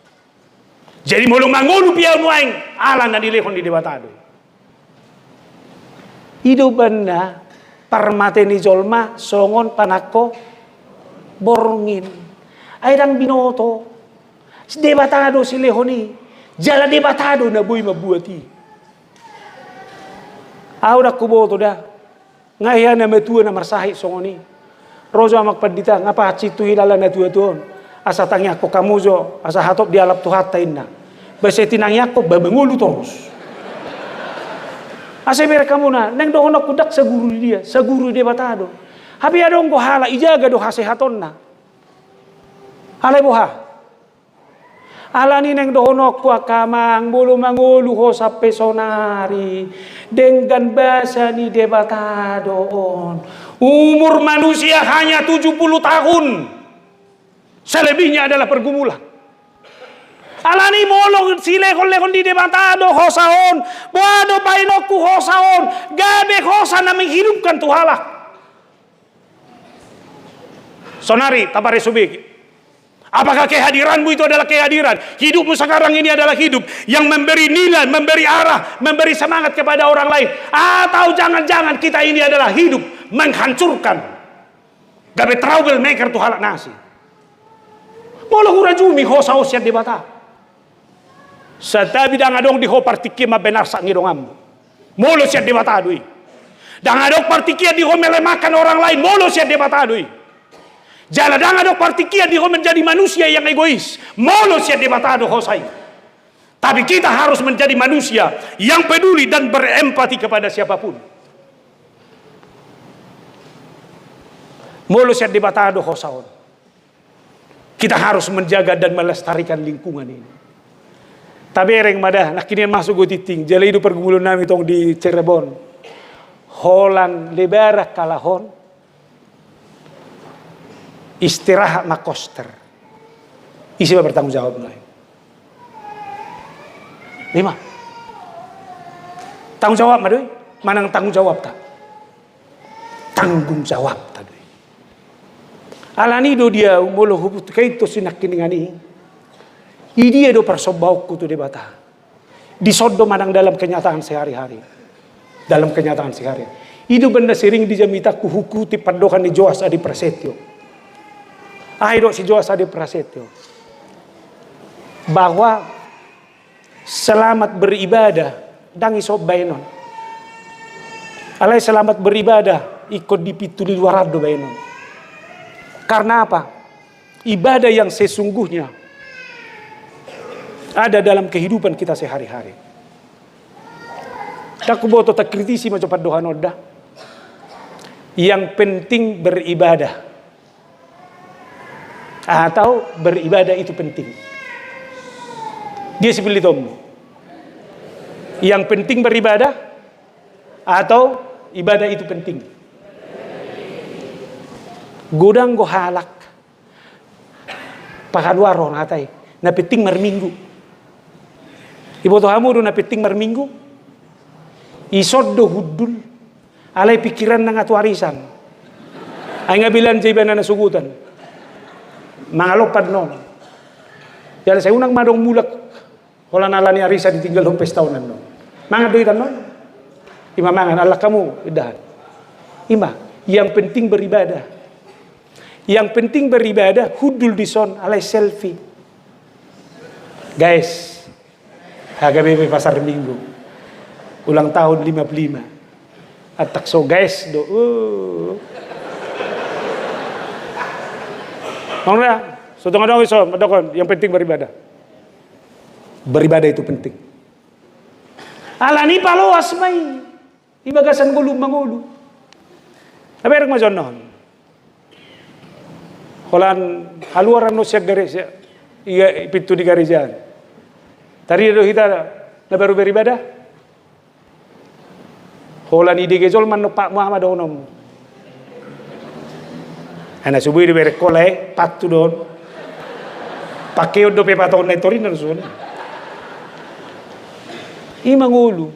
Jadi molo mangolu pe ahu nuaeng, ala na nilehon ni Debata do. I do umbahen na parmate ni jolma songon panangko borngin. Ai ndang binoto. Debata do silehon i. Jala Debata do na boi mambuat i. Ahu ndang huboto da. Nga hea na matua na marsahit songon i. Ro jo amang pandita, nga pansing tu hilala na tua-tua on. Asa tangiangkon hamu jo, asa hatop dialap Tuhanta inna. Ba sai tinangiangkon, ba mangolu torus. Asa ibereng hamuna, naeng dohononku ndang saguru di dia, saguru di Debata do. Hape adong do halak, ijaga do hasehatonna. Alai boha? Alani naeng dohononku angka amang, molo mangolu ho sampe sonari, denggan basa ni Debata do on. Umur manusia hanya tujuh puluh tahun. Selebihnya adalah pergumulan. Alani molo silehon-lehon ni Debata do hosa on, boha do baenonku hosa on? Gabe hosa na menghidupkan tu halak. Sonari, tapareso be. Apakah kehadiranmu itu adalah kehadiran? Hidupmu sekarang ini adalah hidup yang memberi nilai, memberi arah, memberi semangat kepada orang lain? Atau jangan-jangan kita ini adalah hidup menghancurkan? Gabe trouble maker tu halak na asing. Molo hurajumi hosa on sian Debata. Santabi ndang adong di ho partingkian mambaen arsak ni donganmu. Molo sian Debata do i. Ndang adong partingkian di ho melemahkan orang lain. Molo sian Debata do i. Jala ndang adong partingkian di ho menjadi manusia yang egois. Molo sian Debata do hosa i. Tapi kita harus menjadi manusia yang peduli dan berempati kepada siapapun. Molo sian Debata do hosa on. Kita harus menjaga dan melestarikan lingkungan ini. Tabereng ma da, nangkin masuk go tingting, jala i do pergumulan nami tong di Cirebon. Holan lebaran halak on, istirahat ma koster. Ise ma bertanggung jawab nuaeng? Ima. Tanggung jawab ma do i, manang tanggung jawabta? Tanggung jawabta do i. Alani do dia, molo hubutuhkon tu sinangkiningan i. I dia do parsombaonku tu Debata? Dison do manang dalam kenyataan sehari-hari? Dalam kenyataan sehari. I do umbahen na sering di jamitangku hukutip pandohan ni Joas Adi Prasetyo. Aha i didok si Joas Adi Prasetyo? Bahwa selamat beribadah, ndang dison baenon. Alai selamat beribadah, ingkon di pintu ni luaran do baenon. Karena apa? Ibadah yang sesungguhnya ada dalam kehidupan kita sehari-hari. Ndang huboto, takritisi ma jo pandohan on da. Yang penting beribadah atau beribadah itu penting? Dia sipilitonmu. Yang penting beribadah atau ibadah itu penting? Godang do halak pakaluar on hata i, na penting marminggu. Iboto hamu do na penting marminggu? Ison do hundul. Alai pikiranna nga tu arisan. Ai nga belanja ibana na sogot an. Mangalompan non. Jala sai unang ma adong mulak. Holan ala ni arisan ditinggalhon pesta on annon. Mangan do hita annon. Ima mangan, allang hamu indahan. Ima, yang penting beribadah. Yang penting beribadah, hundul dison, alai selfie. Guys, H K B P Pasar Minggu. Ulang tahun lima puluh lima. Atak so guys do. Uh. Nong ya, so tongtong adong iso mandok on, yang penting beribadah. Beribadah itu penting. Alani paloas ma i. Di bagasan ngolu mangolu. Tabereng ma jo annon. Holan haluaran do sian gareja, i pintu ni gareja an. Tarida do hita na baru beribadah? Holan i dege jolma annon, ompatmu aha ma dohononmu? Ai na so boi dibereng ho, lae, pathu do on. Pangkeon dope patoon na i torinna songon i. I mangolu.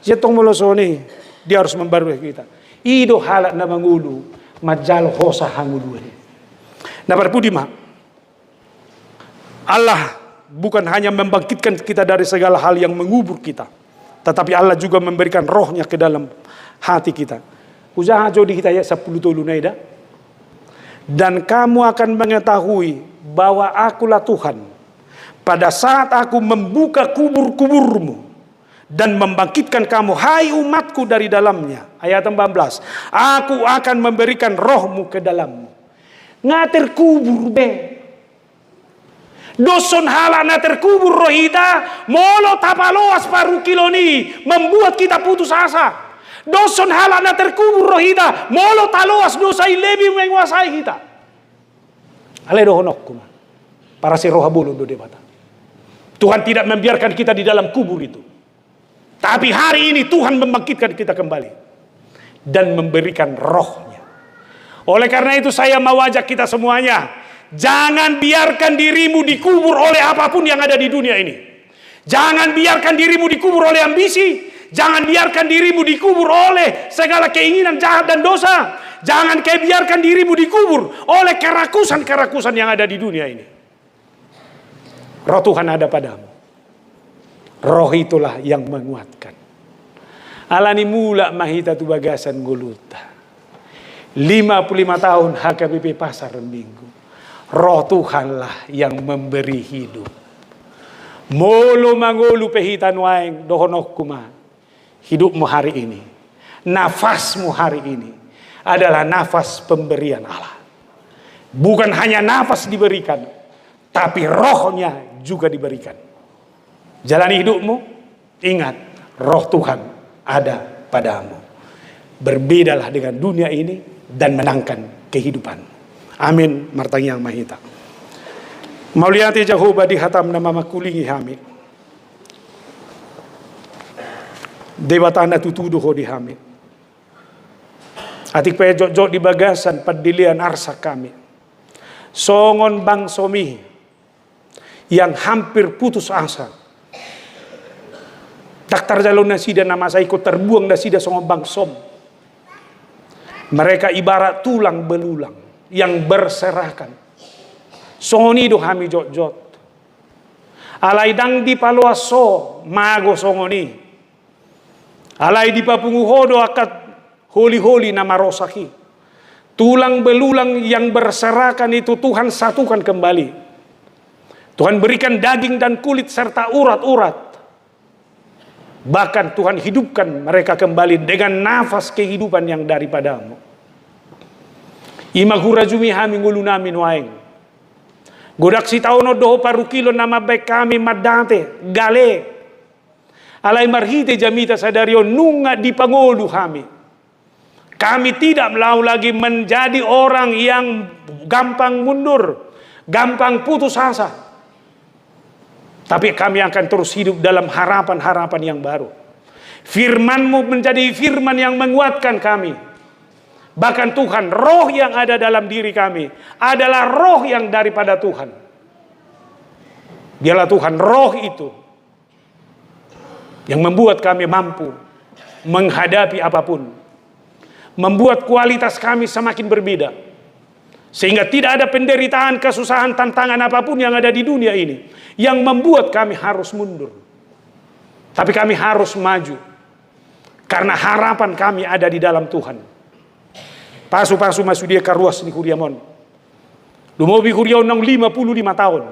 Sian tong molo songon i, dia harus membaru kita. I do halak na mangolu manjalo hosa hangoluan i. Na parpudi ma. Allah bukan hanya membangkitkan kita dari segala hal yang mengubur kita, tetapi Allah juga memberikan roh-Nya ke dalam hati kita. Hujaha jo di hita ayat sampulu tolu na i da. Dan kamu akan mengetahui bahwa Akulah Tuhan, pada saat Aku membuka kubur-kuburmu dan membangkitkan kamu, hai umat-Ku, dari dalamnya. Ayat empat belas, Aku akan memberikan roh-Mu ke dalammu. Nga terkubur be. Dos on halak na terkubur do hita, molo tapaloas parungkilon i, membuat kita putus asa. Dos on halak na terkubur do hita, molo taloas dosa i lebih menguasai hita. Alai dohononku ma, parasi roha bolon do Debata. Tuhan tidak membiarkan kita di dalam kubur itu. Tapi hari ini Tuhan membangkitkan kita kembali dan memberikan roh-Nya. Oleh karena itu saya mau ajak kita semuanya, jangan biarkan dirimu dikubur oleh apapun yang ada di dunia ini. Jangan biarkan dirimu dikubur oleh ambisi. Jangan biarkan dirimu dikubur oleh segala keinginan jahat dan dosa. Jangan kau biarkan dirimu dikubur oleh kerakusan-kerakusan yang ada di dunia ini. Roh Tuhan ada padamu. Roh itulah yang menguatkan. Alani mulak ma hita tu bagasan ngolunta. Lima puluh lima tahun H K B P Pasar Minggu. Roh Tuhanlah yang memberi hidup. Molo mangolu pe hita nuaeng, dohononku ma, hidupmu hari ini, nafasmu hari ini adalah nafas pemberian Allah. Bukan hanya nafas diberikan, tapi rohnya juga diberikan. Jalani hidupmu, ingat, roh Tuhan ada padamu. Berbedalah dengan dunia ini dan menangkan kehidupan. Amin. Martangiang ma hita. Mauliate Jahowa di hataM na mangkulingi hami. Debata na tutu do Ho di hami. Atik pe jotjot di bagasan pandelean arsak hami. Songon bangsoMi yang hampir putus asa. Ndang tarjalo nasida na masa ingkon tarbuang nasida songon bangsoM. Mereka ibarat tulang belulang yang berserakan. Songon i do hami jotjot. Alai ndang dipaloas Ho mago songon i. Alai dipapungu Ho do angka holiholi na marosak i. Tulang belulang yang berserakan itu Tuhan satukan kembali. Tuhan berikan daging dan kulit serta urat-urat. Bahkan Tuhan hidupkan mereka kembali dengan nafas kehidupan yang daripada-Mu. I ma hurajumi hami ngolunami nuaeng. Godang sitaonon do ho parungkilon na mambahen hami mandate gale. Alai marhite jamita sadari on nunga dipangolu hami. Kami tidak mau lagi menjadi orang yang gampang mundur, gampang putus asa. Tapi kami akan terus hidup dalam harapan-harapan yang baru. Firman-Mu menjadi firman yang menguatkan kami. Bahkan Tuhan, roh yang ada dalam diri kami adalah roh yang daripada Tuhan. Biarlah Tuhan, roh itu yang membuat kami mampu menghadapi apapun, membuat kualitas kami semakin berbeda, sehingga tidak ada penderitaan, kesusahan, tantangan apapun yang ada di dunia ini yang membuat kami harus mundur. Tapi kami harus maju, karena harapan kami ada di dalam Tuhan. Pasu-pasu ma sude angka ruas ni huriam on. Lumobi huria on naung lima puluh lima taon.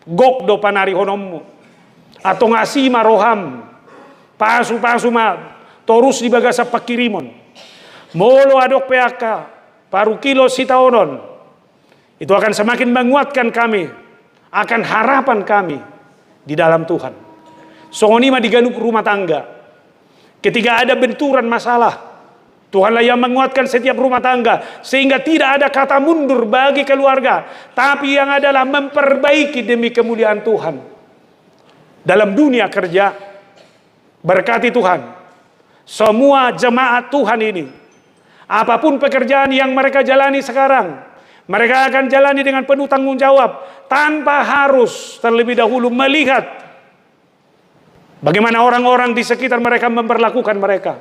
Gok do panarihononmu. Antong asi ma roham. Pasu-pasu ma torus di bagasan pangkirimon. Molo adong pe angka parungkilon sitaonon, itu akan semakin menguatkan kami akan harapan kami di dalam Tuhan. Songon i ma di ganup rumah tangga. Ketika ada benturan masalah, Tuhanlah yang menguatkan setiap rumah tangga, sehingga tidak ada kata mundur bagi keluarga, tapi yang adalah memperbaiki demi kemuliaan Tuhan. Dalam dunia kerja, berkati Tuhan semua jemaat Tuhan ini. Apapun pekerjaan yang mereka jalani sekarang, mereka akan jalani dengan penuh tanggung jawab, tanpa harus terlebih dahulu melihat bagaimana orang-orang di sekitar mereka memperlakukan mereka.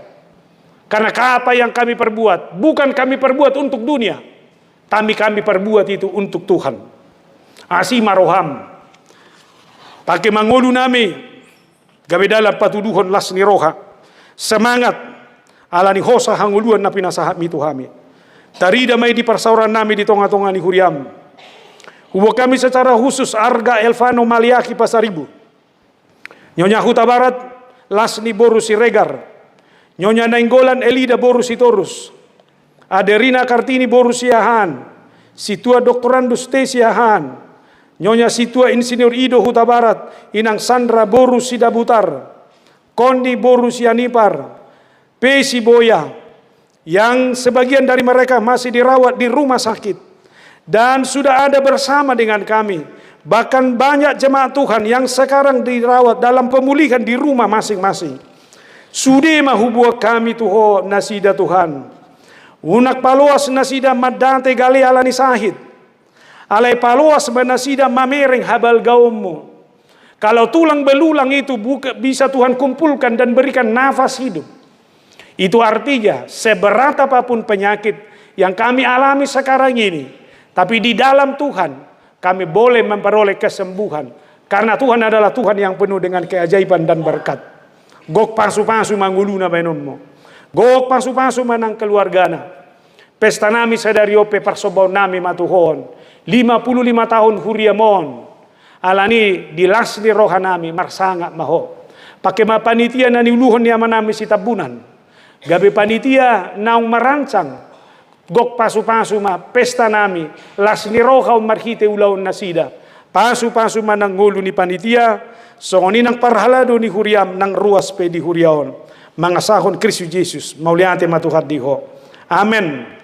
Karena apa yang kami perbuat, bukan kami perbuat untuk dunia, tapi kami perbuat itu untuk Tuhan. Asi ma roham. Pake ma ngolunami, gabe dalan patuduhon las ni roha, semangat, ala ni hosa hangoluan na pinasahatmi tu hami. Tarida ma i di parsaorannami di tonga-tonga ni huriam. Huboan hami secara khusus arga Elvano Maliaki Pasaribu. Nyonya Hutabarat, las ni boru Siregar. Nyonya Nainggolan Elida boru Sitorus. Adelina Kartini boru Siahaan. Sintua Doktorandus T Siahaan. Nyonya Sintua Insinyur Ido Hutabarat, Inang Sandra boru Sidabutar. Kondi boru Sianipar. P Siboya, yang sebagian dari mereka masih dirawat di rumah sakit dan sudah ada bersama dengan kami. Bahkan banyak jemaat Tuhan yang sekarang dirawat dalam pemulihan di rumah masing-masing. Sude ma huboan hami tu Ho nasida Tuhan. Unang paloas nasida mandate gale ala ni sahit. Alai paloas ma nasida mamereng habalgaonmu. Kalau tulang belulang itu buka, bisa Tuhan kumpulkan dan berikan nafas hidup. Itu artinya, seberat apapun penyakit yang kami alami sekarang ini, tapi di dalam Tuhan, kami boleh memperoleh kesembuhan. Karena Tuhan adalah Tuhan yang penuh dengan keajaiban dan berkat. Gok pasu-pasu ma ngoluna baenonmu. Gok pasu-pasu ma nang keluargana. Pestanami sadari on pe parsombaonnami ma tu Ho on. Lima puluh lima taon huriam on. Alani i di las ni rohanami marsangap ma Ho. Pake ma panitia na niuluhon ni amanami Sitambunan. Gabe panitia naung marancang. Gok pasu-pasu ma pestanami, las ni roha on marhite ulaon nasida. Pasu-pasu ma nang ngolu ni panitia, songon i nang parhalado ni huriam nang ruas pe di huria on. Mangasahon Kristus Jesus, mauliate ma Tuhan di Ho. Amen.